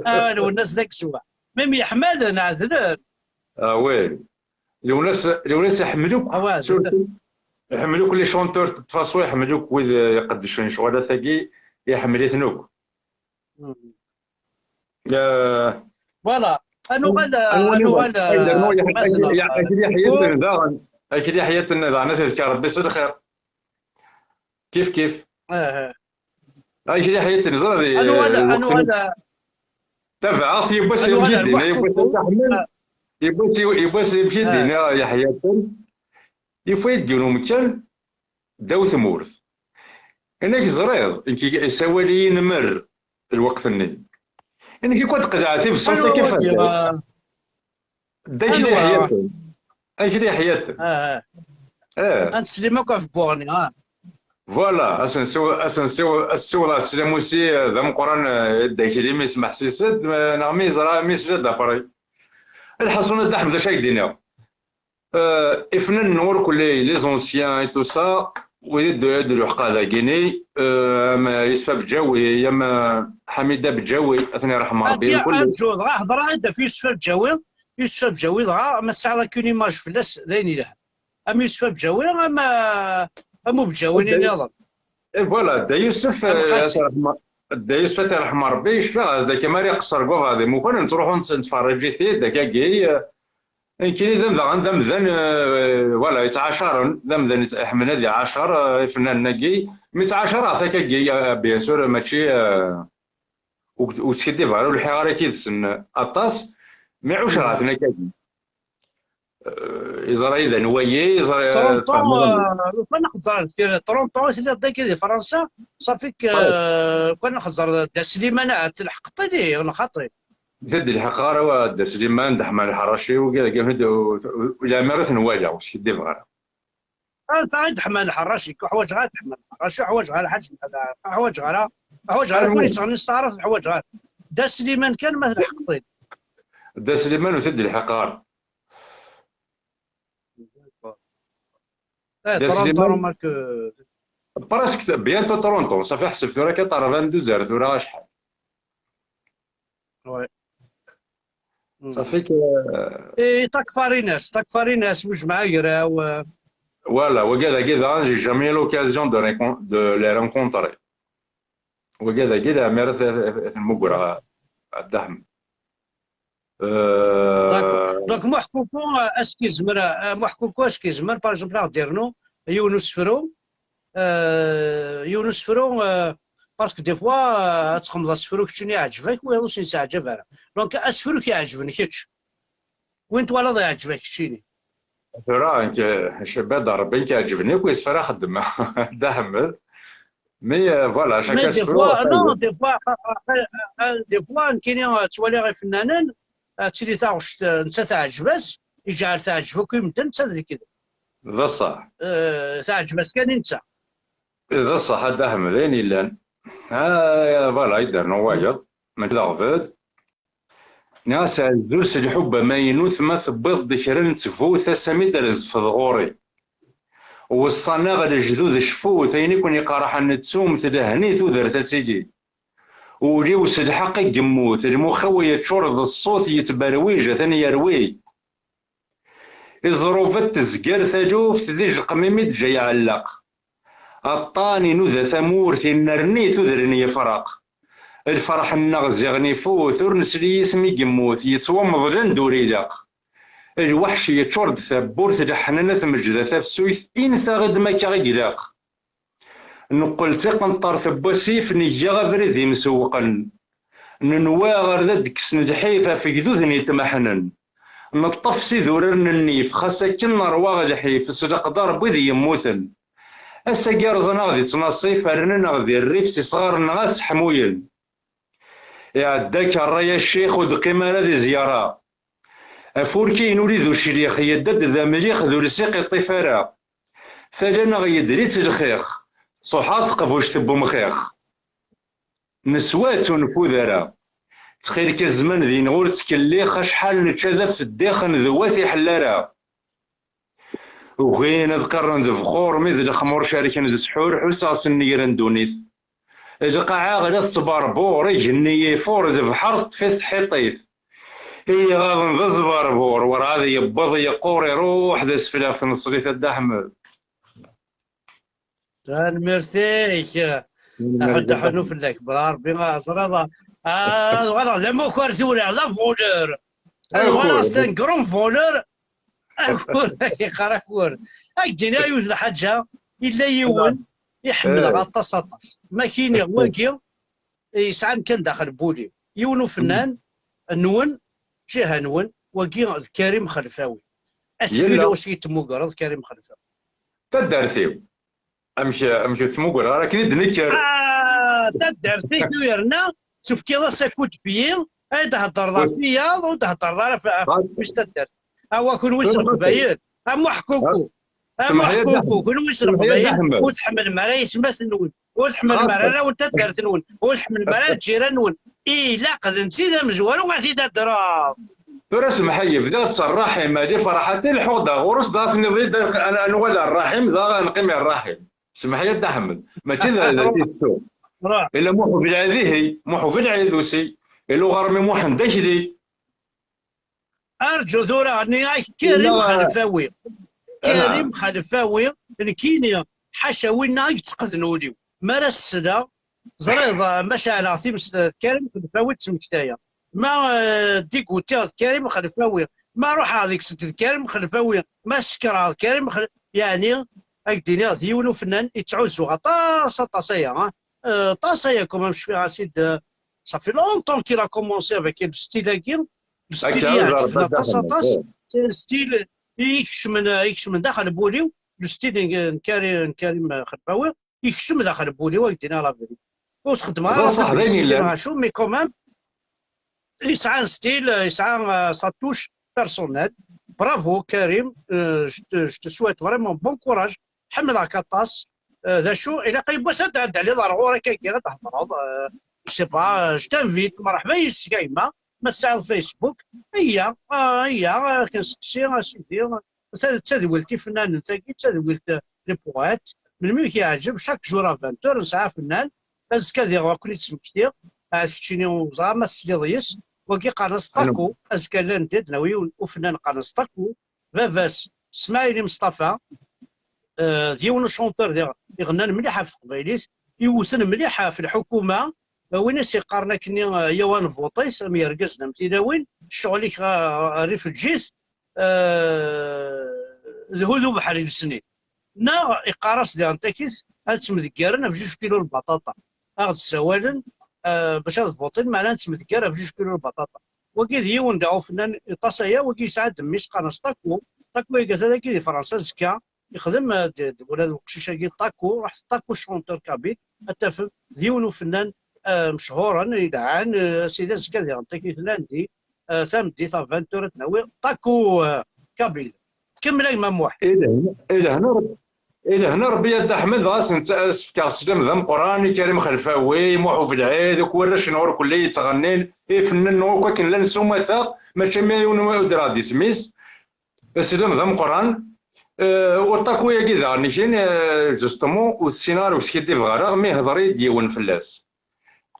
Ah, Lwennas d akeswa. Même yeḥmalen, ɛedlen. Ah, oui. Lwennas, Lwennas iḥemmel akk, surtout, iḥemmel akk les chanteurs, de toute façon, iḥemmel akk wid, eh, iqeddcen ccɣelat-agi, iḥemmel-iten akk. Voilà. Ad nuɣal, ad nuɣal, Akli Ḥyaten daɣen, Akli Ḥyaten daɣen, ad t-yefk Rebbi s lxir. Kif kif. Akli Ḥyaten, ẓra di, ad nuɣal, ad nuɣal. Tabaɛeɣt, yiwwas imkidin, yiwwas aḥemmel, yiwwas, yiwwas imkidin, Ḥyaten, yufa-yi-d yiwen umkan, ddaw tmurt. Inak ẓriɣ, nekk isawal-iyi-n mer lweqt-nni. Inak i kent-qelɛeɣ tibṣelt akka fell-ak. D Akli Ḥyaten. Akli Ḥyaten. Ah, ah. Eh. Ad neslim akk ɣef Buɣni, ah. Voilà, ad sen-siw-, ad sen-siw-, ad siwḍeɣ sslam usi, eh, d ameqqran, eh, d Akli mi smeḥsis-d, eh, neɣ mi yeẓra, mi yesla-d après. Lḥaṣun, a Dda Ḥmed, d acu ay d-iniɣ? Euh, ifnan n ɣur-k, les, les anciens et tout ça, wid i d-, i d-luḥeqeɣ dagini, euh, am Yusef Abǧawi, am, euh, Ḥamid Abǧawi, ad ten-yerḥem Rebbi. Ati, mkul Abǧu, dɣa hedreɣ-d ɣef Yusef Abǧawi, Yusef Abǧawi, dɣa ma tesɛiḍ akk une image fell-as, d ayen yelhan. Am Yusef Abǧawi, am, euh, am Ubǧawi nniḍen. Et voilà, Dda Yusef, euh, ad t-yerḥem, Dda Yusef ad t-yerḥem Rebbi, yecfiɣ-as-d akka mi ara iqeṣṣer deg ubeɛdi. Mukan nettruḥu nettferrij-it-id, akkagi, euh, Nekkini d amdaɣen, d amdan, euh, voilà, yettɛacaren, d amdan yett-, iḥemmel ad iɛacer, euh, ifennanen-agi. Mi ttɛacareɣ takagi, euh, bien sûr, mačči, euh, ur, ur skiddibeɣ ara, ur lḥiɣ ara yid-sen aṭas, mi ɛuceɣ-ten akkagi. Eh, yeẓra-yi d anwa-yi, yeẓra, trente ans, tfehmeḍ? euh, lukan xeẓẓer deffir trente ans i telliḍ dagi di Fransa, صافي ك-, euh, lukan xeẓẓer Dda Sliman, ahat telḥeqeḍ-t-id, neɣ xaṭi? Ur t-id-lḥiqeɣ ara, wa Dda Sliman, d Ḥman Lḥerraci, wigi, wigi, ur t-, ur t-, leɛmer ur ten-walaɣ, ur skiddibeɣ ara. Ansa i d-Ḥman Lḥerraci, ur ḥwaǧeɣ ara Ḥman Lḥerraci, ur ḥwaǧeɣ ara Ḥaǧ Mḥend, ur ḥwaǧeɣ ara, ur ḥwaǧeɣ ara, Armu- win yettɣennin s taɛrabt, ur ḥwaǧeɣ ara. Dda Sliman kan ma telḥeqeḍ-t-id. Dda Sliman ur t-id-lḥiqeɣ ara. Eh, Dda trente ans, Sliman. Remarque, euh, Presque bientôt trente ans, ça fait ḥseb tura quatre-vingt-douze ar tura acḥal. Ouais. Hmm. Ça fait que, Et Takfarinas, Takfarinas, Mujmɛ Agraw, euh, voilà, wagi dagi daɣen, j'ai jamais eu l'occasion de, rencon- de les rencontrer. Wagi dagi, leɛmer ad t-, ad t-, ad t-mmugreɣ, a Dda Ḥmed. Euh, D'accord. Donc, Muḥkuku, euh, est-ce que yezmer, euh, Muḥkuku, est-ce que yezmer, par exemple, ad aɣ-d-yernu yiwen usefru, euh, yiwen usefru, euh, parce que des fois, euh, ad txedmeḍ asefru keččini iɛǧeb-ak, wiyaḍ ur sen-yeɛǧab ara. Donc, asefru k-iɛeǧben kečč, win twalaḍ iɛǧeb-ak keččini. Tura, nekk, Cabad Rebbi, nekk ɛeǧben akk yisefra xeddmeɣ, Dda Ḥmed. Mais, euh, voilà, Mais chacun des se fois, fait. Non, des fois, euh, euh, des fois, nekkini, euh, ttwaliɣ ifennanen, euh, tili taɣect, euh, netta teɛǧeb-as, ijeɛɛel teɛǧeb akk i medden, netta d lekdeb. D ṣṣeḥ. Euh, teɛǧeb-as kan i netta. D ṣṣeḥ, a Dda Ḥmed, ayen yellan. Ah, voilà, i d-rnu wayeḍ. Mačči d aɣbed. Nniɣ-as azul s lḥubb amaynut, ma tewwiḍ-d kra n ttbut, ass-a mi d-rezfeḍ ɣur-i. Weṣṣan-aɣ lejdud cfut, ayen i ken-iqerḥen ttum-t, lehni tudert ad tili. Ul-iw s lḥeqq i yemmut, lmux-iw yeččur d ṣṣut, yettberwij atan yerwi. Iẓruba tezger taluft, d ijeqmim i d-ǧǧa iɛelleq. Aṭṭan inuda tamurt, innerni tudrin yefraq. Lferḥ-nneɣ ziɣen ifut, ur nesli isem i yemmut, yettwamḍlen d ur ilaq. Lweḥc yeččur-d tawwurt, leḥnana tmejda tafsuyt, intaɣ-d makka i ilaq. Neqqel d tiqenṭert n wasif, nga abrid imsewwqen. Nenwa ɣer da d-kksen lḥif ɣef yegduden yetmeḥnen. Neṭṭef s idurar n nnif, xas akken nerwa lḥif, s leqder n wid yemmuten. Ass-agi rẓan-aɣ di ttnaṣif, rnan-aɣ di rrif, s isɣaren-nneɣ ad seḥmuyen. Iɛedda-k ṛṛay a ccix, ur d-qqim ara di zyara. Afurki-inu ur d uclix, yedda-d d amlix, d ulsiq iṭṭif ara. Tala-nneɣ yedri-tt lxix, tṣuḥa teqbuct n umxix. Neswa-tt ur nfud ara. Ttxil-k a zzman din ur ttkellix, acḥal nečča d afeddix, nedwa tiḥell ara. Ugin ad qirren d bxur, mi d lexmur cerken d sḥur, ḥusseɣ s nnger n ddunit. Lqaɛa ɣla tettberbur, igenni ifur, lebḥer teṭṭef-it tḥiṭ-it. I iɣaḍen d aẓberbur, werɛad yewweḍ yeqqur, iruḥ d aseflaf n ṣṣlit a Dda Ḥmed. Tanemmirt-ik. Aḥuddu aḥunnu fell-ak, bra Rebbi, ah, ẓriḍ, ah, ad uɣaleɣ d amakar tura, d avoleur. Ad uɣaleɣ c'est un grand voleur. Akur, yeqqar akur. Ad k-d-iniɣ yiwet lḥaǧa, yella yiwen i ḥemmleɣ aṭas, aṭas. Ma k-iniɣ wagi, yesɛa amkan daxel n wul-iw. Yiwen ufennan nwen, jiha nwen, wagi d Karim Xelfawi. Asfil wacu yettmugreḍ Karim Xelfawi. Taddart-iw. Amek, amek ur ttmugureɣ ara akken i d-nekker? Ah, taddart-ik u yerna tefkiḍ-as akud biyi, ay d-heddreḍ ɣef wiyaḍ, ur d-heddreḍ ara ɣef, ɣef mmi-s taddart. Awa kunwi s Leqbayel, a Muḥkuku, a Muḥkuku, kunwi s Leqbayel, ur tḥemmlem ara aytmaten-nwen, ur tḥemmlem ara arraw n taddart-nwen, ur tḥemmlem ara lǧiran-nwen. Ilaq d netta i d amezwaru ad t-id-addreḍ. Tura semḥ-iyi, bdiɣ-d s Rraḥim, Ali Ferḥat, i lḥuɣ-d ɣur-s, dɣa tenniḍ-iyi-d ad nwali Rraḥim, dɣa ad neqqim i Rraḥim. Semḥ-iyi a Dda Ḥmed, mačči d, d tidet. Ila Muḥ Belɛid ihi, Muḥ Belɛid usi, ila uɣermi Muḥend Akli. Arǧu tura, nniɣ-ak Karim Xelfawi. Karim Xelfawi, nekkini, ḥaca winna i yettqeden ul-iw. Mi ara s-sleɣ, ẓriḍ, ma ceɛleɣ times, Karim Xelfawi d tmekta-ya. Ma, eh, digutiɣ d Karim Xelfawi, ma ruḥeɣ deg-s d Karim Xelfawi, ma sekreɣ d Karim Xel-, yeɛni, ad k-d-iniɣ d yiwen ufennan i ttɛuzzuɣ aṭas, aṭas aya, hein. Euh, aṭas aya, quand même, je fais ainsi de, ça fait longtemps qu'il a commencé avec le style-agi, le style i yeɛǧben aṭas, aṭas, c'est un style, i ikecmen, i ikecmen daxel n wul-iw, le style n, n Kari-, n Karim Xelfawi, ikcem daxel n wul-iw, ad k-d-iniɣ la vérité. Ur s-xeddmeɣ ara publicité neɣ acu, mais quand même, yesɛa un style, yesɛa, euh, sa touche personnelle. Bravo, Karim, euh, je te, je te souhaite vraiment bon courage. Ḥemmleɣ-k aṭas. Euh, d acu, ilaq yiwwas ad d-, ad d-tɛeddiḍ ar ɣur-i akka, ad d-thedreḍ. Euh, je sais pas, euh, je t'invite, merḥba yes-k a gma. Ma tesɛiḍ Facebook, iyya, ah, iyya, ah, ad k-nseqsi, a sidi. Ta d tadwilt ifennanen, tagi d tadwilt, euh, les poètes. Melmi i k-yeɛǧeb, chaque jour à vingt heures nesɛa afennan. Azekka diɣ ad ken-id-smektiɣ. Ahat keččini ur ẓriɣ ma tesliḍ yes. Wagi qqaren-as Taku. Azekka lundi ad d-nawi yiwen ufennan qqaren-as Taku. Baba-s Smaɛil Imesṭafa, euh, d yiwen uchanteur diɣ iɣennan mliḥ ɣef teqbaylit, iwten mliḥ ɣef lḥukuma. Euh, win i s-iqqaren akkenni, euh, yaw ad nvuṭit, am yergazen am tilawin, ccɣel-ik, euh, rrif eǧǧ-it, euh, d hu d ubeḥri lesnin. Neɣ iqqar-as diɣen takit, ad ttmdeggaren ɣef juj kilu lbaṭaṭa. Ad ɣ-d-ssawalen, euh, bac ad vuṭin, meɛna ad nettmdeggar ɣef juj kilu lbaṭaṭa. Wagi d yiwen daɣ ufennan iṭas aya, wagi yesɛa-d mmi-s qqaren-as Taku. Taku iga tadagi di Fransa, azekka ixdem, euh, d, d, ula d uqcic-agi Taku, ruḥ Taku chanteur kabyle, ad tafem d yiwen ufennan, euh, mechuren, yelhan, euh, a sidi azekka diɣen takit lundi, euh, tameddit à vingt heures ad d-nawi Taku, euh, kabyle. Kemmel a gma Muḥ. I lehna, i lehna Rebbi a Dda Ḥmed, ɣas netta as-fkeɣ sslam d ameqqran i Karim Xelfawi, Muḥ Ubelɛid, akk warrac n ɣur-k llan yettɣennin, ifennan n ɣur-k akken llan s umata, mačči am yiwen ur d-rad isem-is. Sslam d ameqqran. Euh, u Taku-agi daɣen ikin, euh, justement, ur ssineɣ ara, ur skiddibeɣ ara, mi ihder-iyi-d yiwen fell-as.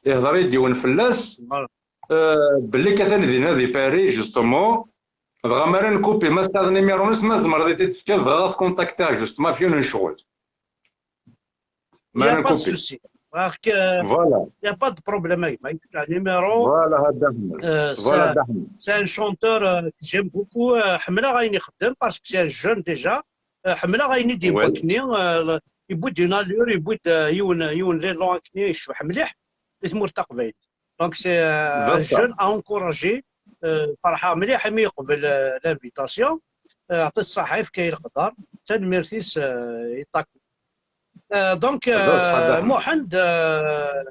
Ihder-iyi-d yiwen fell-as, euh, belli katan dinna di Paris, justement. Dɣa mi ara nkupi, ma tesɛiḍ numéro-ines, ma tzemreḍ i t-id-tefkeḍ, dɣa ad t-contacter, justement, ɣef yiwen n ccɣel. Il y a pas de souci. Voilà. Il y a pas de problème, a gma. Yefka numéro. Voilà, a Dda Ḥmed. Euh, c'est un chanteur, euh, que j'aime beaucoup. Euh, ḥemmleɣ ayen ixeddem parce que c'est un jeune déjà. Euh, ḥemmleɣ ayen i d-yewwi akkenni. Euh, yewwi-d une allure, yewwi-d, euh, yiwen, yiwen l'élan akkenni yecbeḥ mliḥ i tmurt taqbaylit. Donc c'est, euh, un jeune à encourager. Euh, ferḥeɣ mliḥ imi yeqbel, euh, l'invitation. Euh, ɛṭi-t ṣṣaḥa, yefka-yi leqder. Tanemmirt-is, euh, i Taku. Euh, donc, euh, Muḥend, euh,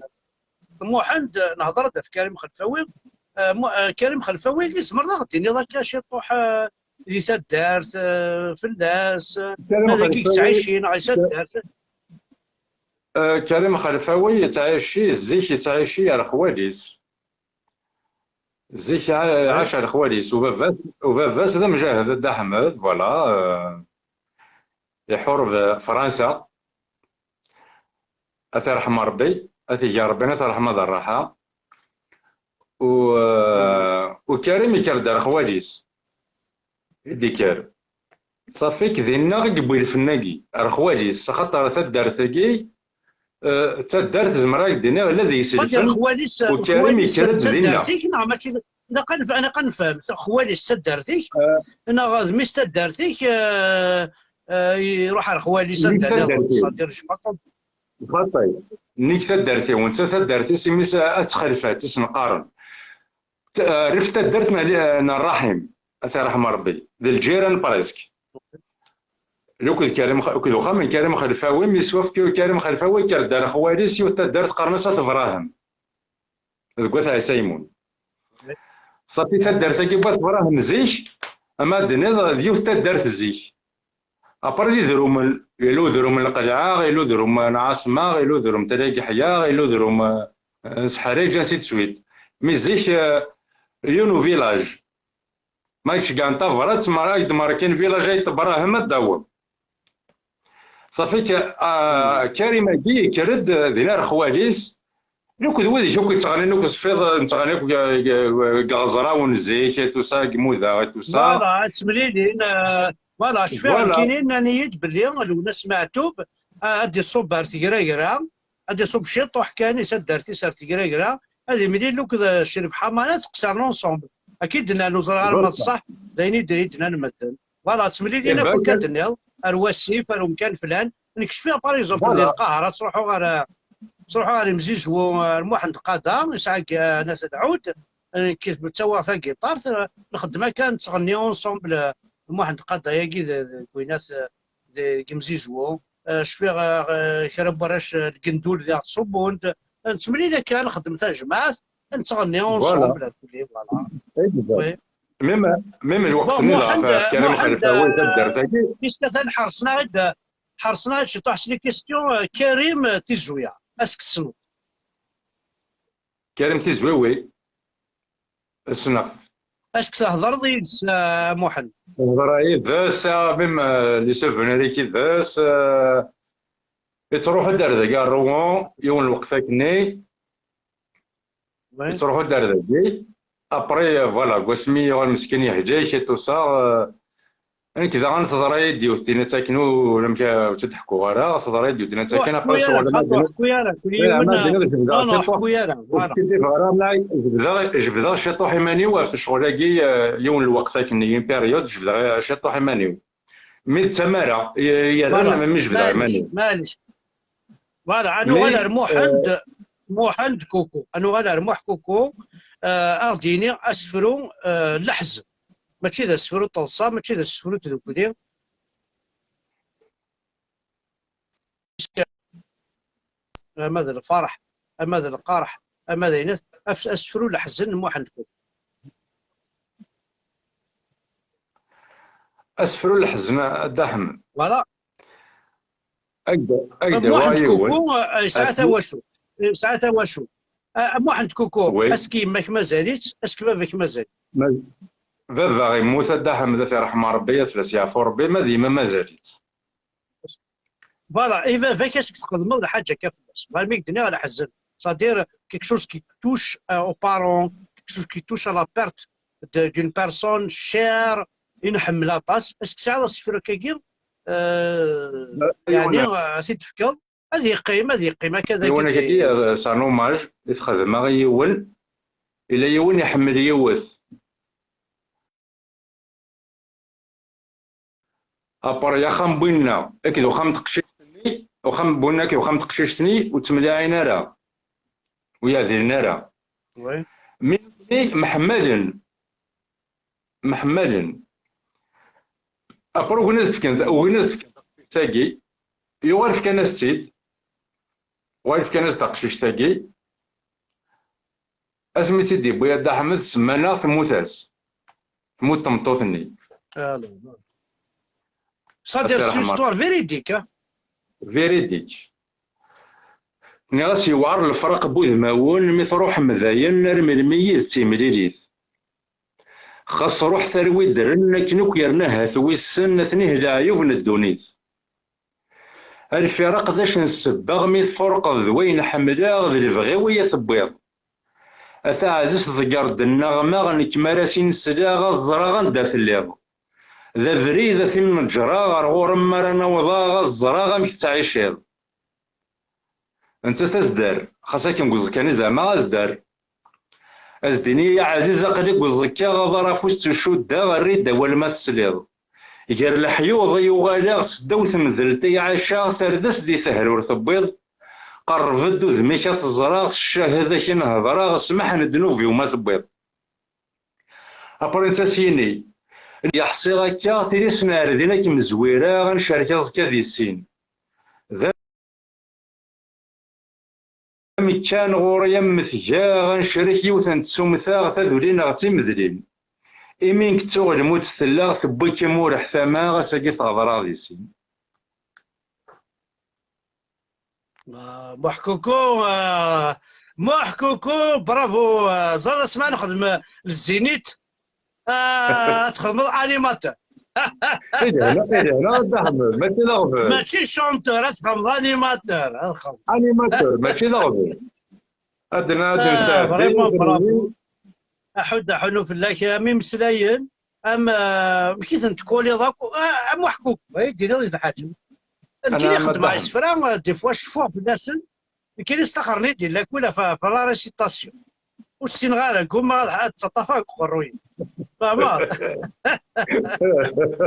Muḥend, euh, nehder-d ɣef Karim Xelfawi. Euh, Mu-, euh, Karim Xelfawi, tzemreḍ ad ɣ-d-tiniḍ akka ciṭuḥ, euh, di taddart, euh, fell-as, euh, ma dagi yettɛici neɣ di taddart? Euh, Karim Xelfawi yettɛici, zik yettɛici ar xwali-s. Zik iɛa-, iɛac ar xwali-s. U baba-s, u baba-s d amjahed, a Dda Ḥmed, voilà, euh, iḥureb Fransa. Ad t-irḥem Ṛebbi, ad t-ig Ṛebbi, ad t-irḥem, ad ṛṛaḥa. U, euh, u Karim ikker-d ar xwali-s. I d-ikker. Ṣafi-k dinna i yewwi lfen-agi, ar xwali-s, axaṭer taddart-agi, eh, d taddart, zemreɣ ad k-d-iniɣ, illa deg-s lfen, ar xwali-s, u Karim xwali-s yekker-d d dinna. Taddart-ik, neɣ mačči d, ilaq ad nef-, ilaq ad nefhem, xwali-s d taddart-ik, eh, neɣ d mmi-s taddart-ik, eh, eh, iruḥ ar xwali-s, anda nniɣ, c'est-à-dire, je sais pas. Xaṭi, nnig taddart-iw, netta taddart-is, imi-s At Txelfat i s-neqqaren. T-, rrif taddart n, n Ṛṛaḥim, ad t-irḥem Ṛebbi, d lǧiran presque. Akked Karim X-, akked uxxam n Karim Xelfawi, mi s-wafk Karim Xelfawi, yekker-d ar xwali-s, yiwet taddart qqaren-as At Brahem, deg Wat Ɛisa Ymun. Ṣafi taddart-agi n Wat Brahem zik, ama d-tiniḍ d yiwet taddart zik. Après d idrumen, yella udrum n Lqelɛa, yella udrum n Ɛaṣma, yella udrum n Tala Geḥya, yella udrum, euh, n Seḥriǧ, ainsi de suite. Mi zik, euh, yiwen u village. Ma yecgan tabrat, ma ay d-markin village Ayt Brahem ad d-taweḍ. Ṣafi k-, ah, Karim-agi yekker-d, eh, din ar xwali-s, akked wid akk yettɣennin akk s fiḍ, nettɣenni akk deg, deg, deg iɣeẓrawen zik, et tout ça, deg imuda, et tout ça. Voilà, ad ttemlilin, eh, voilà, cfiɣ nekkini nnan-iyi-d belli Lwennas Meɛtub, eh, ad d-iṣubb ar Tegragra, ad d-iṣubb ciṭuḥ kan i taddart-is ar Tegragra, ad imlil akked, eh, Crif Ḥamara, ad qesren ensemble. Akka i d-nnan, ur ẓriɣ ara ma d ṣṣeḥ, d ayen i d-, i d-nnan medden. Voilà, ttemlilin akk, akka d-tenniḍ, ar wasif, ar umkan flan. Nekk cfiɣ, par exemple, di Lqahira, ttruḥuɣ ar, ttruḥuɣ ar imzizwu, ar Muḥend Qada, yesɛa g-, n At Lɛud, nekk ttawiɣ tagiṭart, nxeddem akka, nettɣenni ensemble, Muḥend Qada-agi d, d, deg winat, eh, deg Imzizwu. Eh, cfiɣ, eh, kra n warrac, eh, deg Ndul diɣ ttṣubbun-d. Eh, nettemlil akka, nxeddem tajmaɛt, nettɣenni ensemble, voilà. Même, même lweqt-nni dɣa, Karim Xelfawi, taddart-agi. Puisque atan ḥerṣen-aɣ-id, ḥerṣen-aɣ-id ciṭuḥ s les questions, eh, Karim, eh, Tizwi, est-ce que tessneḍ? Karim Tizwi, oui. Ssneɣ. Est-ce que thedreḍ yid-s, a Muḥend? Hedreɣ yid-s, ah, même, euh, les souvenirs yid-s, euh, yettruḥu-d ar dagi ar Rouen, yiwen lweqt akkenni. Oui. Yettruḥu-d ar dagi. Après, euh, voilà, deg wasmi yuɣal meskin yehlek et tout ça, euh, nekk daɣen teḍra-yi-d yiwet tinna akken ur, amek ur tt-id-ḥkuɣ ara, teḍra-yi-d yiwet tinna akken, après ccɣel ma d-, ḥku ara, ḥku ara, ur skiddib ara, ma jebdeɣ, jebdeɣ ciṭuḥ iman-iw ɣef ccɣel-agi, euh, yiwen lweqt akken, une période, jebdeɣ ciṭuḥ iman-iw. Mi d tamara, y-, yerna mi jebdeɣ iman-iw. Voilà, ad nuɣal ar Muḥend, Muḥend Kuku. Ad nuɣal ar Muḥ Kuku, eh, ad ɣ-d-yini asefru, eh, n leḥzen. Mačči d asefru n teḍsa, mačči d asefru n tdukli. Ama d lferḥ, ama d lqerḥ, ama d ayen, af-, asefru n leḥzen n Muḥend Kuku. Asefru n leḥzen, a Dda Ḥmed. Voilà. Agda-, agda Muḥend Kuku, eh, yesɛa tawacult. Yesɛa tawacult. Eh, Muḥend Kuku, est-ce que yemma-k mazal-itt? Est-ce que baba-k mazal-it? Ma-, baba yemmut, a Dda Ḥmed, ad t-iṛḥem Ṛebbi, ad fell-as yeɛfu Ṛebbi, ma d yemma mazal-itt. Voilà, i baba-k, est-ce que txedmeḍ lḥaǧa akka fell-as? Bɣiɣ mi k-d-nniɣ leḥzen, c'est-à-dire quelque chose qui touche, euh, aux parents, quelque chose qui touche à la perte de, d'une personne chère, i nḥemmel aṭas. Est-ce que tesɛiḍ asefru akkagi? Euh, yeɛni, euh, ad t-id-tefkeḍ? Ad yeqqim, ad yeqqim akka d yiwen akkagi, euh, c'est un hommage i t-xedmeɣ i yiwen. Yella yiwen iḥemmel yiwet. Après, axxam n winna akked uxxam n teqcict-nni, uxxam n winna akked uxxam n teqcict-nni ur ttemlaɛin ara, ur yeɛdilen ara. Oui. Mi nutni mḥemmalen, mḥemmalen. Après, ugin ad fken, ugin ad fken taqcict-agi, yuɣal fkan-as-tt-id, uɣal fkan-as taqcict-agi, asmi tt-id-yewwi a Dda Ḥmed, semman-aɣ temmut-as. Temmut tmeṭṭut-nni. Alors, ça, c'est une histoire véridique, hein? Véridique. Nniɣ-as yewɛer lefraq n wudmawen, mi truḥem dayen, ar melmi yid-s timlilit? Xas ruḥ tarwi ddren akken akk, yerna ahat wissen atni leɛyub n ddunit. A lfiraq, d acu n ssebba mi tfurqeḍ d wayen ḥemmleɣ, d lebɣi-w i yi-tewwiḍ? A taɛzizt, tḍegger-d nneɣma, nekk mi ara s-in-sleɣ, ad ẓreɣ anda telliḍ. D abrid ad t-in-neǧreɣ, ar ɣur-m mi ara n-awḍeɣ, ad ẓreɣ amek tettɛiciḍ. Nettat a s-d-terr, xas akken deg uẓekka-nni zeɛma a s-d-terr. A s-d-tini: "Ay aɛziz, aql-i deg uẓekka, aḍar afus ttucuddeɣ, err-iyi-d awal ma tesliḍ." Gar leḥyuḍ i uɣaleɣ, seddaw temdelt ay ɛaceɣ, tardest di tehrurt tewwiḍ. Qerreb-d udem-ik ad t-ẓreɣ, s ccahada-k i n-hedreɣ, smaḥ n ddnub-iw ma tewwiḍ. Après netta s-yini: "Yeḥṣiɣ akka, tili s-nɛerdin ad kem-zwireɣ, ad ncerk aẓekka di sin." D amekkan ɣur-i am metgeɣ, ad necrek yiwet n tsumta, taduli neɣ d timedlin. Imi nekk ttuɣ lmut tellaɣ, tewwi-k am ureḥtama, ass-agi teɣder-aɣ di sin. Ah, Muḥ Kuku, ah, Muḥ Kuku, bravo, ah, ẓer asma nexdem, ah, Zénith, ah, ad txedmeḍ animateur. I lehna, i lehna, a Dda Ḥmed, mačči d aɣbel. Mačči chanteur, ad txedmeḍ animateur, ad txedmeḍ. Animateur, mačči d aɣbel. Ad n-, ad ah, nsaɛed vraiment, bravo. Aḥud, aḥunu fell-ak, am imeslayen, am, ah, amek i ten-tkoliḍ akk, ah, am uḥkuk, ay d-iniḍ di lḥaǧa. Nekkini xeddmeɣ isefra, ah, des fois ceffuɣ fell-asen, nekkini staxren-iyi-d di lakul ɣef, ɣef la récitation. Ur ssineɣ ara, ggummaɣ ad, ad ttaṭṭafeɣ deg uqerruy-iw. Tfehmeḍ?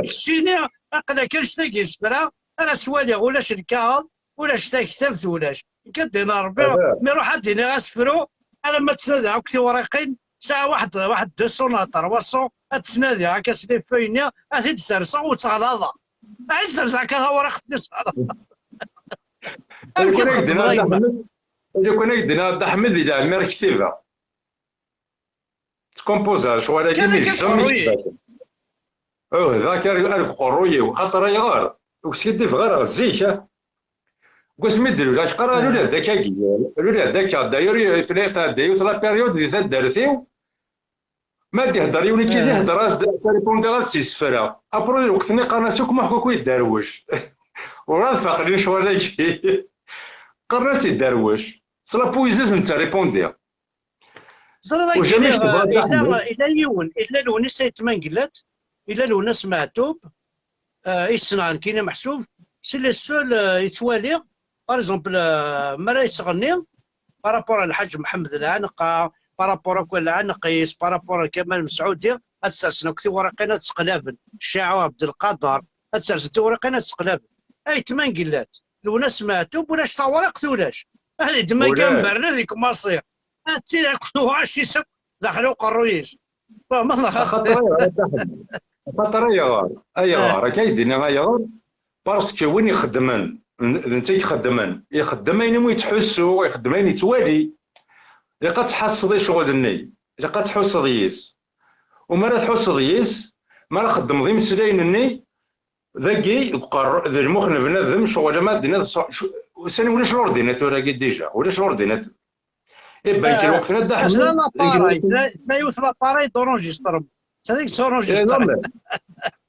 Keččini, aql-ak annect-agi isefra, ara s-waliɣ ulac lkaɣeḍ, ulac taktabt, ulac. Nekk ad d-iniɣ Rebbi, mi ruḥ ad d-iniɣ asefru, alamma ttnadiɣ akk tiwriqin, Sɛiɣ waḥed, waḥed deux cents neɣ trois cents, ad ttnadiɣ akka s les feuilles-nni, ad t-id-serseɣ ur ttɣalaḍeɣ. Ad id-serseɣ akka tawriqt-nni ur ttɣalaḍeɣ. Amek i txeddmeḍ a gma? Lukan ay d-nniɣ Dda Ḥmed, di leɛmer ktibeɣ. Ttkumpuzeɣ lecɣal-agi, Kan mais akka jamais tqerruy. ktibeɣ. Ɛuhdeɣ kan ar deg uqerruy-iw, xaṭer ayɣer? Ur skiddibeɣ ara zik, ah. Deg wasmi d-luleɣ, qqareɣ luleɣ-d akka-agi, luleɣ-d akka. D'ailleurs, tɛedda yiwet la période di taddart-iw, ma d-ihedder yiwen ikki, d ihedder-as-d, taripundiɣ ad s-yessefreɣ. Après, lweqt-nni qqaren-as akk Muḥ Kukuy Derwec. Ur ad faqen lecɣal-agi. Qqaren-as i Derwec. S la poésie n taripundiɣ. Ẓriɣ Ur agi jamais niɣ, ktibeɣ illa, Dda Ḥmed. illa yiwen, illa Lewnis Ayt Mengellat, illa Lewnis Meɛtub, euh, i ssneɣ nekkini meḥsub, c'est le seul, euh, yettwali, par exemple, euh, mi ara yettɣenni, par rapport à Lḥaǧ Mḥemmed Lɛanqa, par rapport akk Lɛanq-is, par rapport à Kamal Mesɛudi, ad sersen akk tiwriqin ad ttqlaben, Ccaɛu Ɛebdelqader, ad sersen tiwriqin ad ttqlaben. Ayt Mengellat, Lewnis Meɛtub, ulac tawriqt, ulac. Ad iddem akka Ulac. amberna di kmaṣi. Ad tili akk tuɣac-is akk daxel uqerruy-is. Fehmeḍ neɣ xaṭi? Axaṭer ayɣer, a Dda Ḥmed? Axaṭer ayɣer? Ayɣer? Akka i d-nniɣ ayɣer? Parce que win ixeddmen, d netta i ixeddmen, ixeddem ayen umi yettḥussu, ixeddem ayen yettwali. Ilaq ad tḥasseḍ i ccɣel-nni, ilaq ad tḥusseḍ yis. U mi ara tḥusseḍ yis, mi ara txeddmeḍ imeslayen-nni, dagi, deg uqerru-, d lmux n bnadem, ccɣel ama d-nniḍ, sani ulac l'ordinateur-agi déjà, ulac l'ordinateur. Iban kan lweqt-nni Dda Ḥmed, Tella l'appareil, tella tella yiwet l'appareil d'enregistrement. Tella deg Eh, non, tt'enregistré. mais,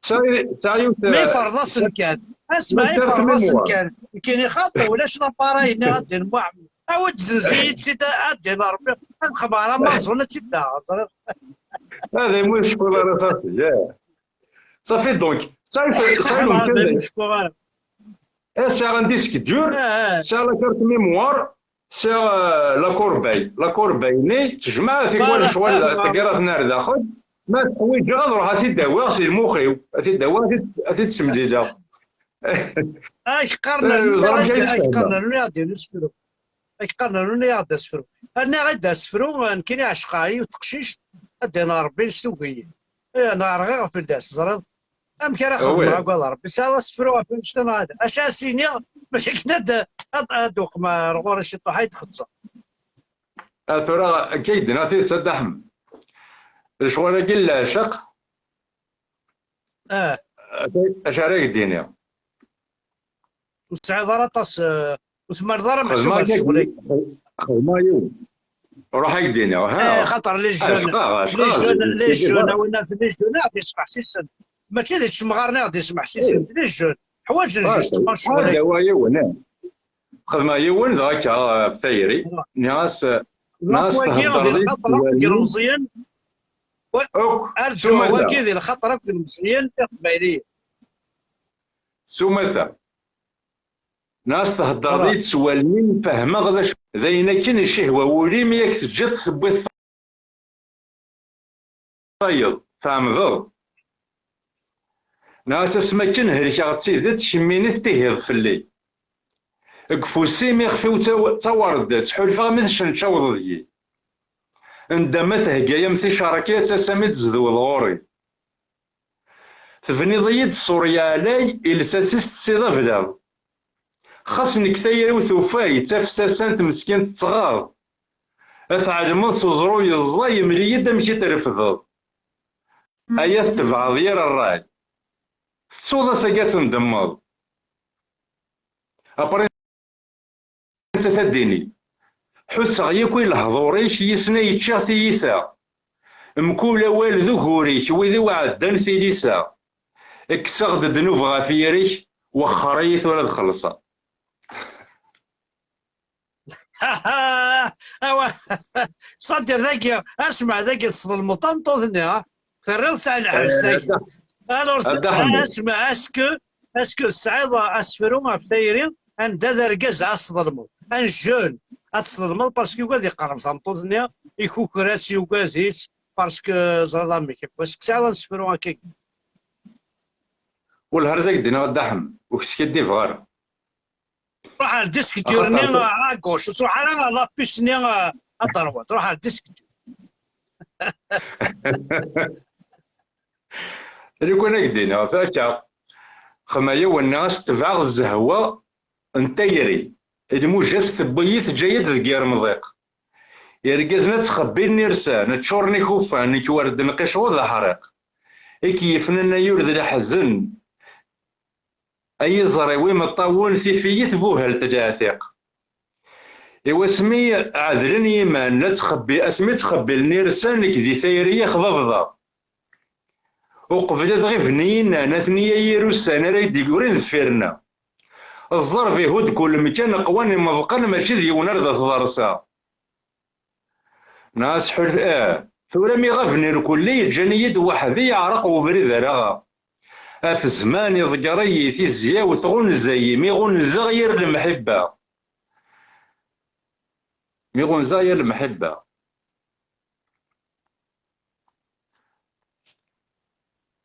tesɛa tesɛa yiwet, Ma eh, iferḍ-asen kan. Asma ma iferḍ-asen mémoire. Kan. Nekkini xaṭi, ulac l'appareil-nni ad d-in Muḥemmed. Awi-d zenz-iyi-tt-id ad d-in Rebbi. Ad xemmeɣ ar Amazon ad tt-id-aɣeɣ, teẓriḍ. Hada mui ur cekkuɣ ara, safi, yeah. Safi, donc, tesɛa tesɛa Ur lweqt-nni. cekkuɣ ara. Eh, sɛiɣ un disque dur, Ah, ah. Sɛiɣ la carte mémoire, sɛiɣ, eh, la corbeille. La corbeille-nni tejmeɛ tikwal Voilà. lecɣal taggara-ten ar daxel. Ma teḥwiǧeɣ ad ruḥeɣ ad t-id-awiɣ si lmux-iw. Ad t-awiɣ, ad t-id-, ad t-id-semlileɣ. Ak qqaren Eh, rnu ẓer amek ay ak tfehmeḍ. Qqaren rnu ad d-in usefru. Ak qqaren rnu ad d-asefru. Rniɣ-d asefru, nekkini ɛecqeɣ yiwet teqcict, ad d-in Rebbi s tugiyin. Eh, neɣ rɣiɣ fell-as, teẓriḍ? Amek ara xedmeɣ agad Rebbi? Sɛiɣ asefru ɣef wanect-a neɣ ala? Acu ara s-iniɣ? Mačči akken ad, ad, ad uqmeɣ ar ɣur-i ciṭuḥ ay d-xeẓẓeɣ. Ah, tura akka i d-nniɣ tidet a Dda Ḥmed. Lecɣal-agi n leɛceq, Ah, acu ara ak-d-iniɣ? ur tesɛiḍ ara aṭas, eh, ur tmariḍ ara meḥsub Xedmeɣ ar akka, ccɣel-agi. Xedmeɣ yiwen. Ruḥ ak-d-iniɣ, ha? Eh, xaṭer les jeunes, Ɛecqeɣ, ɛecqeɣ, les jeunes, je- les je- jeunes, a winnat, les jeunes, ad d-yesmeḥsisen. Mačči d ttemɣaren i ɣ-d-yesmeḥsisen, les jeunes. Ḥwaǧen Ah, justement ah, ccɣel-agi. d awa yiwen, eh. Xedmeɣ yiwen, dɣa akka, ɣef tayri. Nniɣ-as, eh, nniɣ-as Wagi d thedder-d lxaṭer akk n yilmeẓyen. Akk, Arǧu, s umata. Wagi d lxaṭer akk n yilmeẓyen iqbayliyen. S umata. Nniɣ-as thedder-d s wallen-im, fehmeɣ d acu. D ayen akken icihwa wul-im, yak teǧǧiḍ tewwiḍ tayeḍ, tɛemdeḍ. Nniɣ-as asmi akken helkeɣ d tidet, kemmini tettihiḍ fell-i. Deg ufus-im ixef-iw d taw-, d tawerdet, ḥulfaɣ mi tcenčaweḍ deg-i. Ndama thegga-yam ticerki, ad tasam i d-tzedweḍ ɣur-i. Tebniḍ-iyi-d ṣṣur yeɛlay, i lsas-is tessiḍ ablaḍ. Xas nekk tayri-w tufa-yi d tafessasant meskint tettɣaḍ. Ad tɛelmeḍ s uẓru yeẓẓay, mel-iyi-d amek i trefdeḍ. Aya tettebɛeḍ yir ṛṛay. Tettuḍ asagi ad tendemmeḍ. Après nettat ad d-tini, ḥusseɣ yakk i lehdur-ik, yis-n ay ččiɣ tiyita. Mkul awal d ugur-ik, wid-iw ɛeddan tilisa. Kkseɣ-d ddnub ɣef yiri-k, wexxer-iyi tura ad xellṣeɣ. Awa, ṣaddiɣ dagi, asmeɛ dagi tesḍelmeḍ tameṭṭut-nni, ha? Terriḍ-tt ar lḥebs dagi. Alors, asmeɛ, est-ce que, est-ce que tesɛiḍ asefru ɣef tayri anda d argaz ara tesḍelmeḍ? Un jeune, ad tesḍelmeḍ parce que yugad iqerreb tameṭṭut-nni, ikuker-as, yugad-itt, parce que ẓriḍ amek. Est-ce que tesɛiḍ asefru akkagi? Wellah ar d ak-d-iniɣ a Dda Ḥemmu, ur k-skiddibeɣ ara. Ruḥ ar disque dur-nni à gauche, ur truḥ ara ɣer la puce-nni à droite, ruḥ ar disque dur. Lukan ad k-d-iniɣ akka, xma yiwen-nni as tebɛeɣ zzehwa n tayri, lmuja-s tewwi-yi teǧǧa-yi-d deg yiremḍiq. Irgazen ad ttqebbilen irsan, ččuren ikufan, nekk wer d-nqicuḍ d aḥriq. I k-yefnan ay ul d leḥzen, ay iẓri-w imeṭṭawen, tif-iyi tbuhalt leɛtiq. I wasmi ɛedlen yiman, la ttqebbi-, asmi ttqebbilen irsan, nekk di tayri-ya xbabḍeɣ. Uqbel ad ɣiben i yinan, atni ay irussan ara yi-d-igurin deffir-nneɣ. Ẓẓerb ihudd kul mkan, qwan imeḍqan, mačči d yiwen ar d at ḍerseɣ. Neɣ asḥulf, ah, tura mi ɣaben irkulli, ǧǧan-iyi-d weḥd-i, yeɛreq webrid ara aɣeɣ. At zzman iḍegger-iyi, tizya-w tɣunza-yi, mi ɣunzaɣ yir lemḥibba. Mi ɣunzaɣ yir lemḥibba.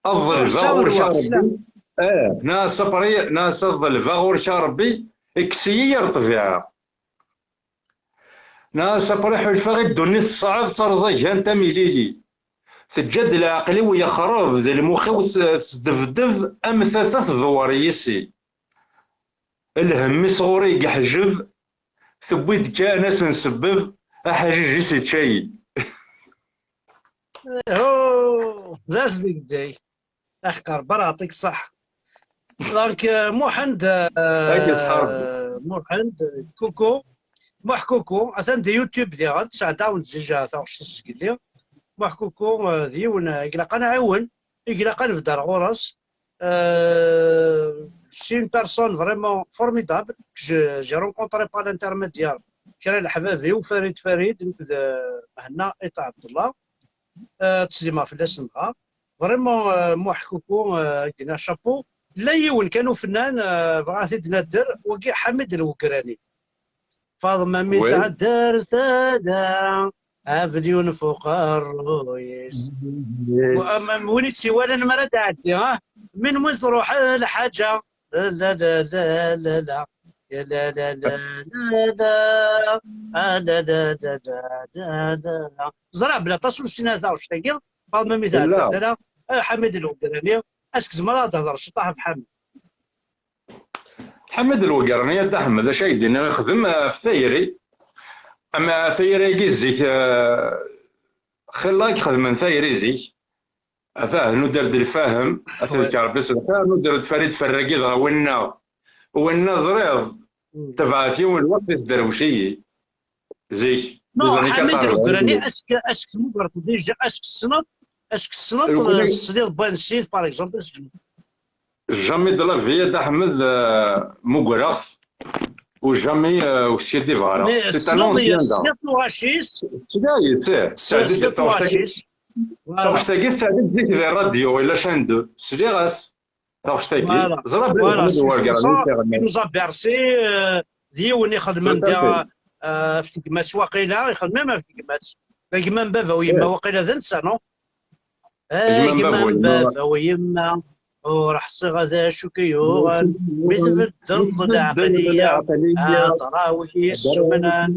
Ad ḍelbeɣ ɣur-k a Rebbi. Eh, na sabri, na sa ḍelbeɣ ɣur-k a Rebbi, kkes-iyi yir ṭṭbiɛa. Na sabri ḥulfaɣ i ddunit teṣɛeb, d tarẓagant am ilili. Teǧǧa-d leɛqel-iw yexreb, d lmux-iw s-, tesdebdeb am tata tdewwer yis-i. Lhemm-is ɣur-i deg iḥjeb, tewwi-d kan asensebbeb, aḥajiǧ-is ičča-yi. Ho, d ass deg day. Aḥeqq Rebbi ara yeɛṭik ṣṣeḥḥa. Donc, euh, Muḥend, euh, Muḥend, Kuku, Muḥ Kuku, atan di YouTube diɣen, tesɛeddawen-d déjà taɣect zgelli. Muḥ Kuku, euh, d yiwen, euh, i ilaq ad nɛiwen, i ilaq ad nebder ɣur-s. Euh, c'est une personne vraiment formidable que je, j'ai rencontré par l'intermédiaire kra n leḥbab-iw, Farid Farid, nekk d, euh, Mhenna Ita Abdullah. Euh, ttsellimeɣ fell-asen dɣa. Vraiment, euh, Muḥ Kuku, euh, ak-d-nniɣ chapeau. Yella yiwen kan ufennan, euh, bɣiɣ ad t-id-nadder, wagi Ḥamid Lwegrani. Faḍma mi tɛedda ar tala, abelyun f uqerruy-is. Yes. Wa-, am-, am win i tt-iwalan mi ara d-tɛeddi, ah? Min win truḥ lḥaǧa. La, la, la, la, la, la. Ya la, la, la, la, la. Ah, la, la, la, la, la, la. Ẓriɣ belli aṭas ur ssinen ara taɣect-agi. Faḍma mi tɛedda ar tala, ah, Ḥamid Lwegrani. Ass-a tzemreḍ ad d-thedreḍ ciṭṭaḥ ɣef Ḥamid. Ḥamid Lwegrani, a Dda Ḥmed, acu ay d-yenna ixdem, eh, ɣef tayri? Ama tayri-agi zik, eh, xilla i ixedmen tayri zik. Atah, nuder-d lfahem, atah, wi. Rebbi s lxir, nuder-d Farid Ferragi dɣa winna. Winna ẓriɣ, mm, tebɛet yiwen lweqt isderwec-iyi. Zik, non, Ḥamid Lwegrani, est-ce que, est-ce que tmugreḍ déjà, est-ce que tessneḍ, est-ce que tessneḍ, Lwegrani, eh, tesliḍ Boinsid, par exemple, est-ce que jamais de la vie, a Dda Ḥmed, euh, mugreɣ-t, u jamais, euh, ur skiddibeɣ ara. C'est un ancien, da. Tesliḍ tuɣac-is? Tesliḍ, yes, tesɛeddi-d tuɣac-is. Voilà. Taɣect-agi tesɛeddi-d zik di rradyu, ila chaîne deux. Sliɣ-as. Taɣect-agi. Voilà. Ẓriɣ belli voilà, Ḥmed Werger, il nous a bercé, euh, d yiwen ixedmen diɣ, euh, ɣef tegmat waqila, ixdem même ɣef tegmat. D gma n baba u yemma, waqila d netta, non? A gma n baba u yemma, ur ḥṣiɣ d acu k-yuɣen, mi tbeddeḍ leɛqliya, aḍraw-ik yessumnen,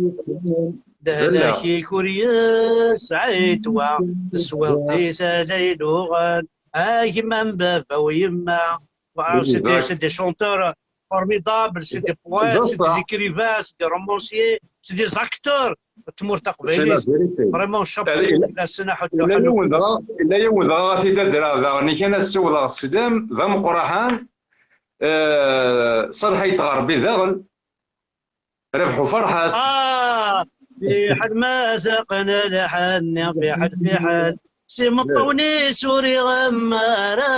lehlak-ik ur yesɛi ddwa, teswiḍ di tala iluɣen, a gma n baba u yemma. Waw, c'est des, c'est des chanteurs formidables, c'est des poètes, c'est des écrivains, c'est des romanciers, c'est des acteurs. Tmurt taqbaylit. Vraiment, chapeau fell-asen, aḥuddu ḥellu fell-asen. Yella yiwen dɣa, yella yiwen dɣa ɣef i d-adreɣ daɣen, i kan ad siwḍeɣ sslam d ameqqraḥan, eh, Ṣalḥa Ayt Ɣerbi daɣen. Rabeḥ u Ferḥat. Ah, fiḥel ma teqqen lḥenni, fiḥel, fiḥel. S imeṭṭawen-is ur iɣemma ara,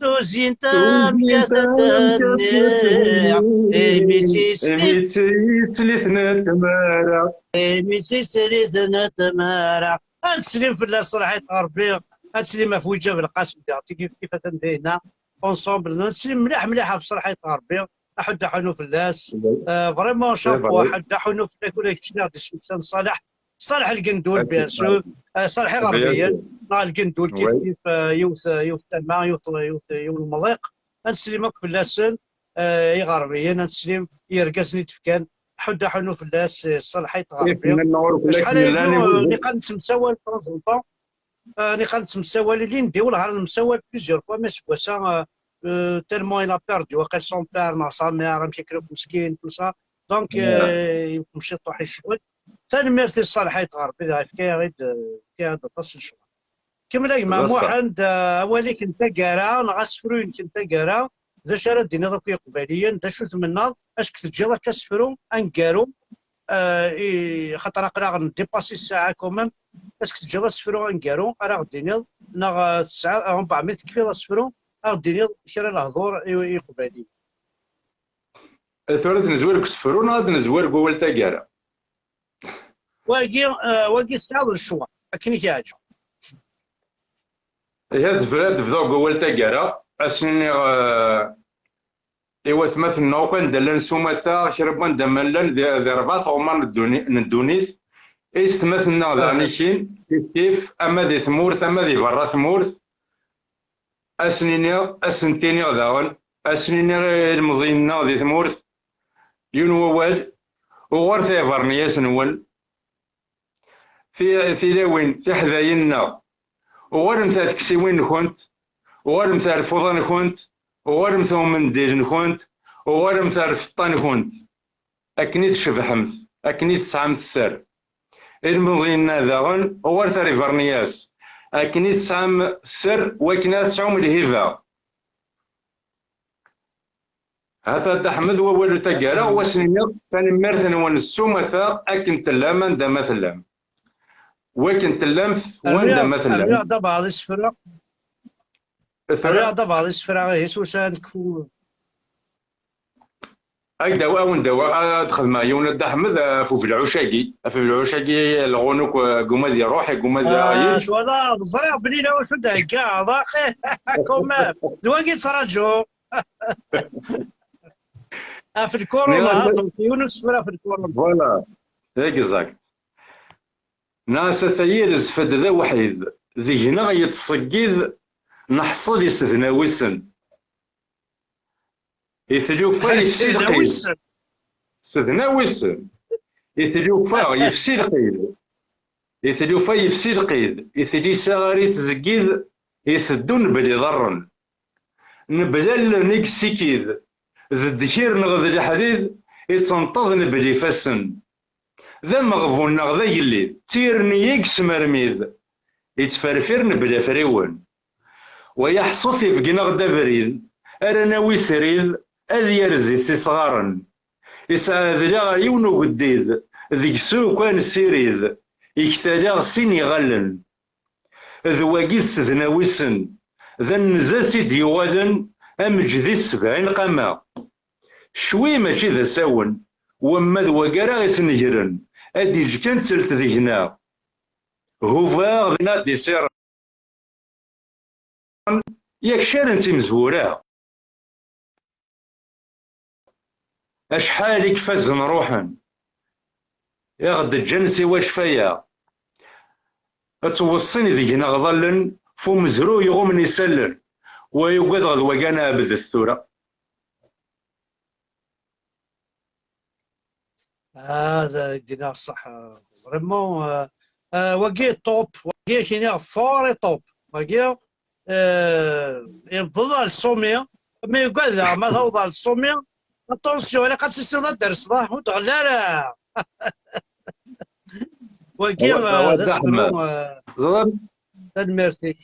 tuzint am kat ad d-nniɣ. Imi d tislit n tmara. Imi d tislit n tmara. Ad teslim fell-as Ṣalḥa Ayt Ɣerbi, ad teslim ɣef Wija Belqasem diɣ, kif, kif atan dayna. Ensemble, ad teslim mliḥ, mliḥ ɣef Ṣalḥa Ayt Ɣerbi. Aḥuddu aḥunu fell-as. Euh, vraiment, chapeau, aḥuddu aḥunu fell-ak, ula d kečč i ɣ-d-ismektan Ṣaleḥ. Ṣaleḥ Lgendul, bien sûr. Euh, Ṣaleḥ Iɣerbiyen, neɣ Lgendul, kif kif, euh, yiwet, euh, yiwet tama, yiwet, yiwet, yiwen umḍiq. Ad neslim akk fell-asen, euh, Iɣerbiyen, ad neslim i yergazen i d-fkan, ḥudd aḥunu fell-as, eh, ṣṣalḥayt ɣer Ṛebbi. Acḥal ayagi, eh, niqal nettemsawal de temps en temps, eh, niqal nettemsawal ilindi, wellah ar nemsawal plusieurs fois, mais seg wass-a, eh, eh, tellement il a perdu, waqil son père neɣ sa mère, amek akken akk meskin, tout ça. Donc, eh, yewwem ciṭuḥ icewwel. Tanemmirt i ṣṣalḥayt ɣer Ṛebbi, dɣa yefka-yaɣ-id, eh, yefka-yaɣ-id aṭas n lecɣal. Kemmel a gma Muḥend, eh, awal-ik n taggara, neɣ asefru-inek n taggara, d acu ara d-tiniḍ akk i Yiqbayliyen, d acu tmennaḍ, acu teǧǧiḍ akka asefru aneggaru, eh, i, xaṭer aql-aɣ ndipasi ssaɛa quand même, acu teǧǧiḍ asefru aneggaru ara ɣ-d-tiniḍ, neɣ, eh, tesɛiḍ, eh, mbeɛd mi tekfiḍ asefru, a ɣ-d-tiniḍ kra lehdur i, i Yiqbayliyen. Eh, tura ad nezwir deg usefru neɣ ad nezwir deg wawal taggara? Wagi, eh, wagi tesɛiḍ lecɣal, akken i k-yeɛǧeb. Ihi ad bd-, ad bduɣ deg wawal taggara, ad sen-iniɣ, eh, i watmaten-nneɣ akk anda llan s umata, kra n wanda ma llan, di, di rebɛa tɣemmar n dduni-, n ddunit, i yessetmaten-nneɣ daɣen ikin, kif kif, ama di tmurt, ama di berra tmurt, ad sen-iniɣ, ad sen-iniɣ daɣen, ad sen-iniɣ i ilmeẓyen-nneɣ di tmurt, yiwen wawal, uɣur tibernyas-nwen, ti-, tilawin, tiḥdayin-nneɣ, uɣalemt ar teksiwin-nkent, uɣalemt ar lfuḍa-nkent, uɣalemt i umendil-nkent, uɣalemt ar lfeṭṭa-nkent, akken i tcebḥemt, akken i tesɛamt sser. Ilmeẓyen-nneɣ daɣen, uɣalet ar ibernyas, akken i tesɛam sser, wakken ad tesɛum lhiba. Hata Dda Ḥmed wawal n taggara, wa sen-iniɣ tanemmirt-nwen s umata akken tellam anda ma tellam. Wakken tellamt wanda ma tellam. Rriɣ-d abɛaḍ isefra. Rriɣ-d abɛaḍ isefra, ihi s usa ad nekfu. Ad d-awi, ad wen-d-awi, ad xedmeɣ yiwen a Dda Ḥmed, ɣef ubelɛuc-agi. Ɣef ubelɛuc-agi, lɣun akk, guma ad iruḥ, guma ad aɣ-yečč. Twalaḍ, ẓriɣ belli la wacu d-theggaḍ, axi, quand même. D wagi ttraǧuɣ. Ɣef lkuruna, donc, yiwen usefra ɣef lkuruna. Voilà, exact. Neɣ s atay irezf-d d awḥid, deg-neɣ yettṣeggid, neḥṣel isednawissen. I tlufa yefsi lqid. Sednawissen. I tlufa yefsi lqid. I tlufa yefsi lqid. I tlisa ara yettzeggid, iteddu mebla iḍarren. Mebla allen i yessikid. D ddkir neɣ d leḥdid, ittenṭeḍ mebla ifassen. D ameɣbun neɣ d agellid, d tirni i yesmermid, ittferfir mebla afriwen. Wa yeḥṣu tibeggen-aɣ-d abrid, ara nawi srid, ad yerz s isɣaren. Isɛa d laɣ yiwen ugeddid, deg-s ukk ad nessirid, iktalaɣ sin iɣallen. D wagi d sednawissen, d annez-as i d-yuɣalen, ameǧdi s sebɛin qama. Cwi mačči d asawen, wamma d wagi ara ɣ-isnegren, ad d-iǧǧ kan ttelt deg-neɣ. Hubaɣ d nadi siren, yak caren timezwura. Acḥal i ifazen ruḥen, i ɣ-d-ǧǧan siwa ccfaya. Ad ttweṣṣin deg-neɣ ḍallen, f umezruy ɣummen isallen. Wa yugadeɣ d wagi ad neɛbdet tura. Ad d-iniɣ ṣṣeḥ, vraiment, euh, euh, wagi top, wagi ad k-iniɣ fort et top. Wagi, euh, yewweḍ ɣer le sommet, mi yugad daɣ ma tawḍeḍ ɣer le sommet, attention, ilaq ad tissineḍ ad d-terseḍ, ah, ur d-ɣelli ara. Wagi, euh, d asefru, euh, tanemmirt-ik.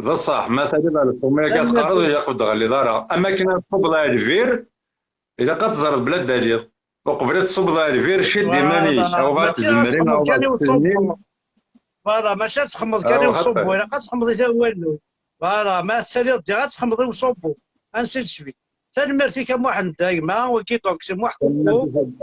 D ṣṣeḥ, ma taliḍ ɣer le sommet akka teqqareḍ, ilaq ur d-ɣelliḍ ara. Am akken ad tṣubbeḍ ɣer lbir, ilaq ad teẓreḍ bla ad d-taliḍ. Uqbel ad tṣubbeḍ ɣer lbir, ciddi iman-ik, aw ad tzemrin, aw ad tessnem. Voilà, mačči ad txemmeḍ kan i uṣubbu, ilaq ad txemmeḍ i tawallu. Voilà, ma ad taliḍ diɣ ad txemmeḍ i uṣubbu. Ainsi de suite. Tanemmirt-ik a Muḥend, a gma, wagi donc c'est Muḥ Kuku,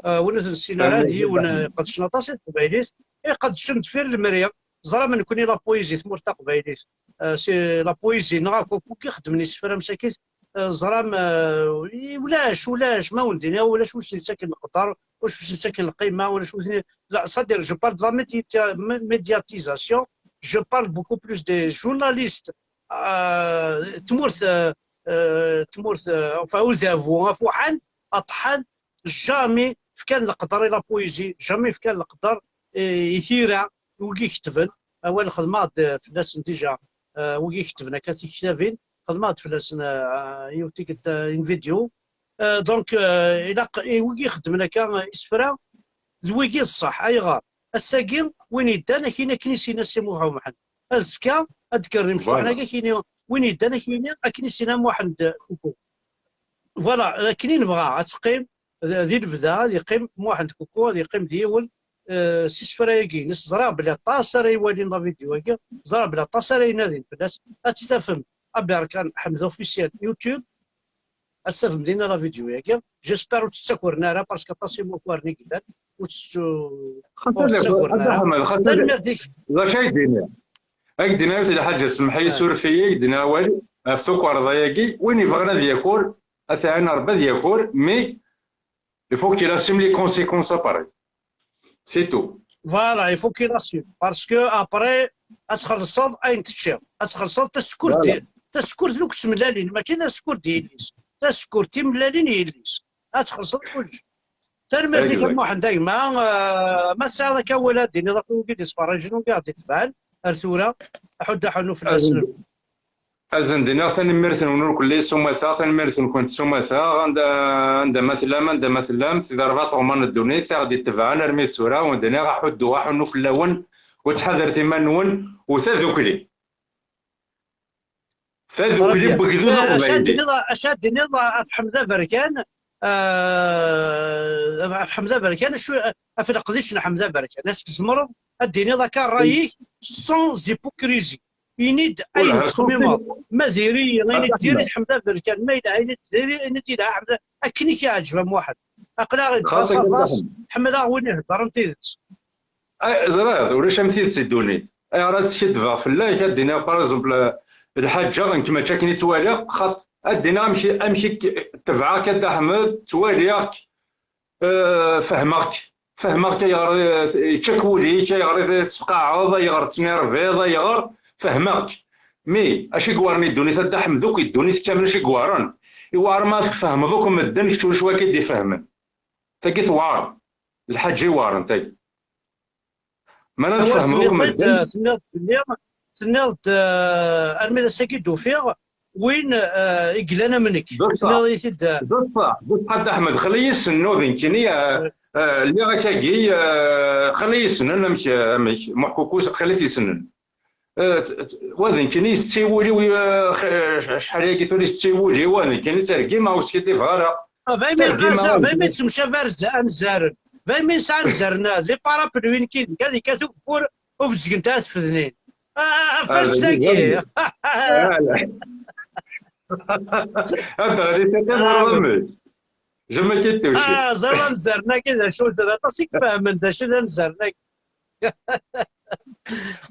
euh, win ur t-nessin ara, d yiwen, euh, iqeddcen aṭas i teqbaylit, iqeddcen deffir lemri. Ẓram nekkni la poésie, tmurt taqbaylit, euh, c'est la poésie, neɣ akk akk i xeddmen isefra msakit, euh, ẓram, euh, ulac, ulac, ma wen-d-iniɣ, ulac wi sen-yettaken leqder, ulac wi sen-yettaken lqima, ulac wi sen-, la, c'est-à-dire, je parle de la médita-, mé-, médiatisation, je parle beaucoup plus des journalistes, euh, tmurt, euh, euh, tmurt, euh, enfin, udabu afuḥan, aṭḥan, jamais fkan leqder i la poésie, jamais fkan leqder i, i tira, i wigi ketben. Awal xedmeɣ-d fell-asen déjà, euh, wigi ketben akka tiktabin, xedmeɣ-d fell-asen, euh, yiwet tikkelt, euh, une vidéo. Euh, donc, euh, ilaq i wigi ixeddmen akka, euh, isefra, d wigi d ṣṣeḥ. Ayɣer? Ass-agi, win yeddan, akin akken i s-yenna Si Muḥ Umḥend. Azekka, ad d-kkren imecṭuḥen-agi, akin, win yeddan, akin akken i s-yenna Muḥend Kuku. Voilà, akken i nebɣa ad teqqim, d, di lebda, ad yeqqim Muḥend Kuku, ad yeqqim d yiwen, euh, s isefra-agi-ines. Ẓriɣ belli aṭas ara iwalin la vidéo-agi, ẓriɣ belli aṭas ara inadin fell-as, ad tt-tafem. Aberkan Ḥmed Officiel YouTube, ad tafem dinna la vidéo-agi. J'espère ur tt-ttakren ara, parce que aṭas imakaren i yellan, ur tt-, ur tt-ttakren ara. Tanemmirt-ik. D acu ay d-iniɣ? Ay d-iniɣ yiwet lḥaǧa, semmeḥ-iyi, suref-iyi, ay d-iniɣ awal ɣef tukerḍa-agi, win yebɣan ad yaker, atan Rebbi ad yaker, mais il faut qu'il assume les conséquences après. C'est tout. Voilà, il faut qu'il assume. Parce que après, ad txellṣeḍ ayen teččiḍ. Ad txellṣeḍ tasekkurt, voilà, tasekkurt n ukesmlalin, mačči tasekkurt d yelli-s. Tasekkurt timellalin yelli-s. Ad txellṣeḍ kullec. Tanemmirt-ik a Muḥend a gma. Euh, ma tesɛiḍ akka awal ad d-tiniḍ ɣef wigi d-ittferrijen, wigi ɣ-d-itebɛen ar tura, aḥuddu aḥunnu fell-asen. Ad sen-d-iniɣ tanemmirt-nwen ur kelli s umata, tanemmirt-nkent s umata, anda, anda ma tellam, anda ma tellam, d arbaɛ tuɣma n ddunit i ɣ-d-itebɛen armi d tura, wen-d-iniɣ aḥuddu aḥunnu fell-awen, u ttḥadaret iman-nwen, u tadukli. Tadukli n wegdud aqbayli. Acu ad d-tiniḍ, acu ad d-tiniḍ ɣef Ḥmed Aberkan, euh, ɣef Ḥmed Aberkan, acu, ɣef leqdic n Ḥmed Aberkan, est-ce que tzemreḍ ad d-tiniḍ akka ṛṛay-ik sans hypocrisie? Ini-d ayen tettxemmimeḍ. Ma diri, ini-d diri-t Ḥmed Aberkan. Ma yelha, ini-d diri, ini-d yelha Ḥmed. Akken i k-iɛǧeb a Muḥend. Aql-aɣ-id face à face, ḥemmleɣ win iheddren tidet. Ay, ẓriɣ, ulac am tidet i ddunit. Ayɣer ad skaddbeɣ fell-ak, ad d-iniɣ, par exemple, lḥaǧa, nekk mačči akken i ttwaliɣ, xaṭ, ad d-iniɣ amek, amek i k-, tebɛeɣ-k a Dda Ḥmed, ttwaliɣ-k, euh, fehmeɣ-k. Fehmeɣ-k ayɣer, euh, yečča-k wul-ik, ayɣer i tfeqɛeḍ, ayɣer tettnerbiḍ, ayɣer, fehmeɣ-k. Mi, acu i yewɛren i ddunit a Dda Ḥmed, akk i ddunit kamel acu i yewɛren. Iwɛer ma tfehmeḍ akk medden, kečč ulac win akka i d-ifehmen. Tagi tewɛer. Lḥaǧa iweɛren, tagi. Ma ara tfehmeḍ akk medden. Tenniḍ-d belli, tenniḍ-d, euh, armi d ass-agi d-ufiɣ win, euh, i yellan am nekk. Tenniḍ-iyi-t-id, euh. D ṣṣeḥ, d ṣṣeḥ a Dda Ḥmed, xli yessnen, ur d nekkini, euh, euh, lliɣ akkagi, euh, xli yessnen amek, amek, Muḥ Kuku, xli t-yessnen. Eh, t-, t-, wa d nekkini yetti wul-iw, eh, x-, acḥal-agi tura yetti wul-iw, wa d nekkini ttergimeɣ, ur skiddibeɣ ara. Ah, daymi, ttergimeɣ, ah, daymi yettemcabi ar z-, anzaren. Daymi nesɛa anzaren, ah, les parapluies nekki, nekk ad yekkat ugeffur, ur bezgent ara tfednin. Ah, ah, ah, fes tagi. Ad d-ɣli tiṭ-iw ur ɣemmet. Jamais ki tewci. Ah, ẓriɣ anzaren-agi d acu, d aṭas i ifehmen d acu d anzaren-agi.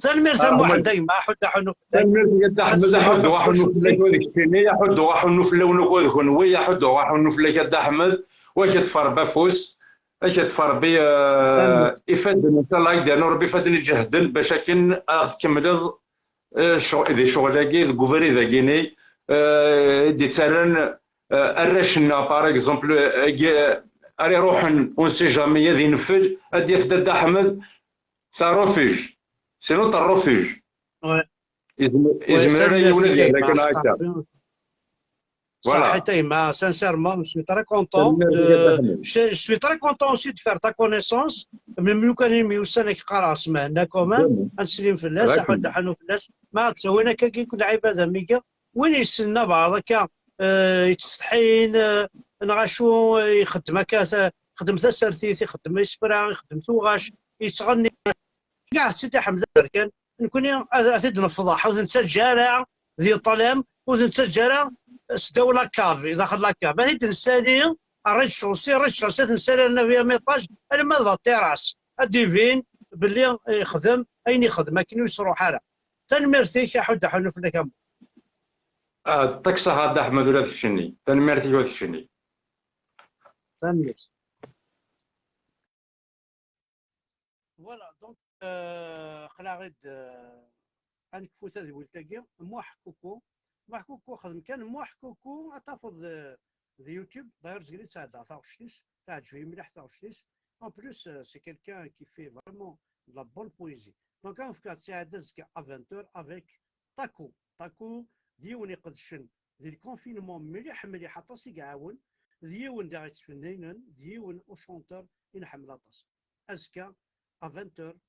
Tanemmirt a Muḥend, a gma, aḥuddu aḥunnu fell-ak. Tanemmirt a Dda Ḥmed, aḥuddu aḥunnu fell-ak, wa d keččini, aḥuddu aḥunnu fell-awen akk, wa d kenwi, aḥuddu aḥunnu fell-ak a Dda Ḥmed, wa k-iḍfer bafus, ad k-iḍfer Rebbi, eh, ifadden, ncallah, ad k-d-yernu Rebbi ifadden iǧehden, bac akken ad tkemmleḍ, eh, ccɣ-, di ccɣel-agi, deg ubrid-agi-ni, eh, i d-ittarran, eh, arrac-nneɣ, par exemple, eh, agi, eh, ara iruḥen, on sait jamais, ad ineffel, ad d-yaf Dda Ḥmed, c'est un refuge. C'est notre refuge. Ouais. Izem-, ouais, izmer ara yiwen ad yerr akken akka. Voilà. Saḥit a gma, sincèrement, je suis très content. Je, je suis très content aussi de faire ta connaissance. Même lukan imi ussan ad k-qqareɣ s Mhenna quand même, ad neslim fell-as, aḥuddu aḥunnu fell-as. Ma ad ttawin akka kul lɛibad am iga. Win yessnen abeɛḍ akka, eh, yettsetḥin, eh, neɣ acu, eh, ixeddem akka, ta-, ixeddem tasertit, ixeddem isefra, ixeddem tuɣac, yettɣenni. Kkaɛet-tt-id a Ḥmed Aberkan. Nekni ad, ad t-id-nefḍeḥ, ur t-nettaǧǧa ara di ṭṭlam, ur t-nettaǧǧa ara sdaw la cave, daxel la cave. Ad t-id-nessali, rez-d-chaussée, rez-d-chaussée, ad t-nessali arnaviyam iṭaj, alamma d la terrasse. Ad d-ibin belli ixdem ayen ixdem akken ur yettruḥ ara. Tanemmirt-ik, aḥuddu aḥunnu fell-ak a Muḥ. Ah, ṭṭak ṣaḥa a Dda Ḥmed, ula d keččini. Tanemmirt-ik, ula d keččini. Tanemmirt. Voilà, donc, euh, aql-aɣ-id, euh, ad nekfu tadwilt-agi. Muḥ Kuku. Muḥ Kuku, xdem kan Muḥ Kuku, ad tafeḍ, euh, di YouTube. D'ailleurs, zgan i tesɛedda taɣect-is. Teɛǧeb-iyi mliḥ taɣect-is. En plus, euh, c'est quelqu'un qui fait vraiment de la bonne poésie. Donc, ad nefk ad tt-iɛedda azekka à vingt heures avec Taku. Taku d yiwen iqedcen di le confinement mliḥ mliḥ, aṭas i iɛawen, d yiwen diɣ yettfenninen, d yiwen u chanteur i nḥemmel aṭas. Azekka à vingt heures,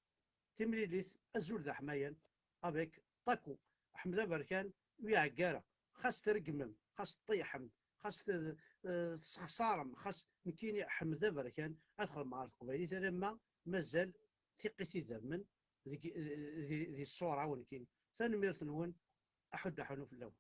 timlilit, azul d aḥmayan avec Taku. Ḥmed Aberkan ur iɛegga ara, xas tregmem, xas teṭṭixem, xas te-, eh, tesxeṣarem, xas nekkini Ḥmed Aberkan ad xedmeɣ ɣer teqbaylit alamma mazal tiqqit idammen deg, di, di ṣṣura-w nekkini. Tanemmirt-nwen, aḥuddu aḥunnu fell-awen.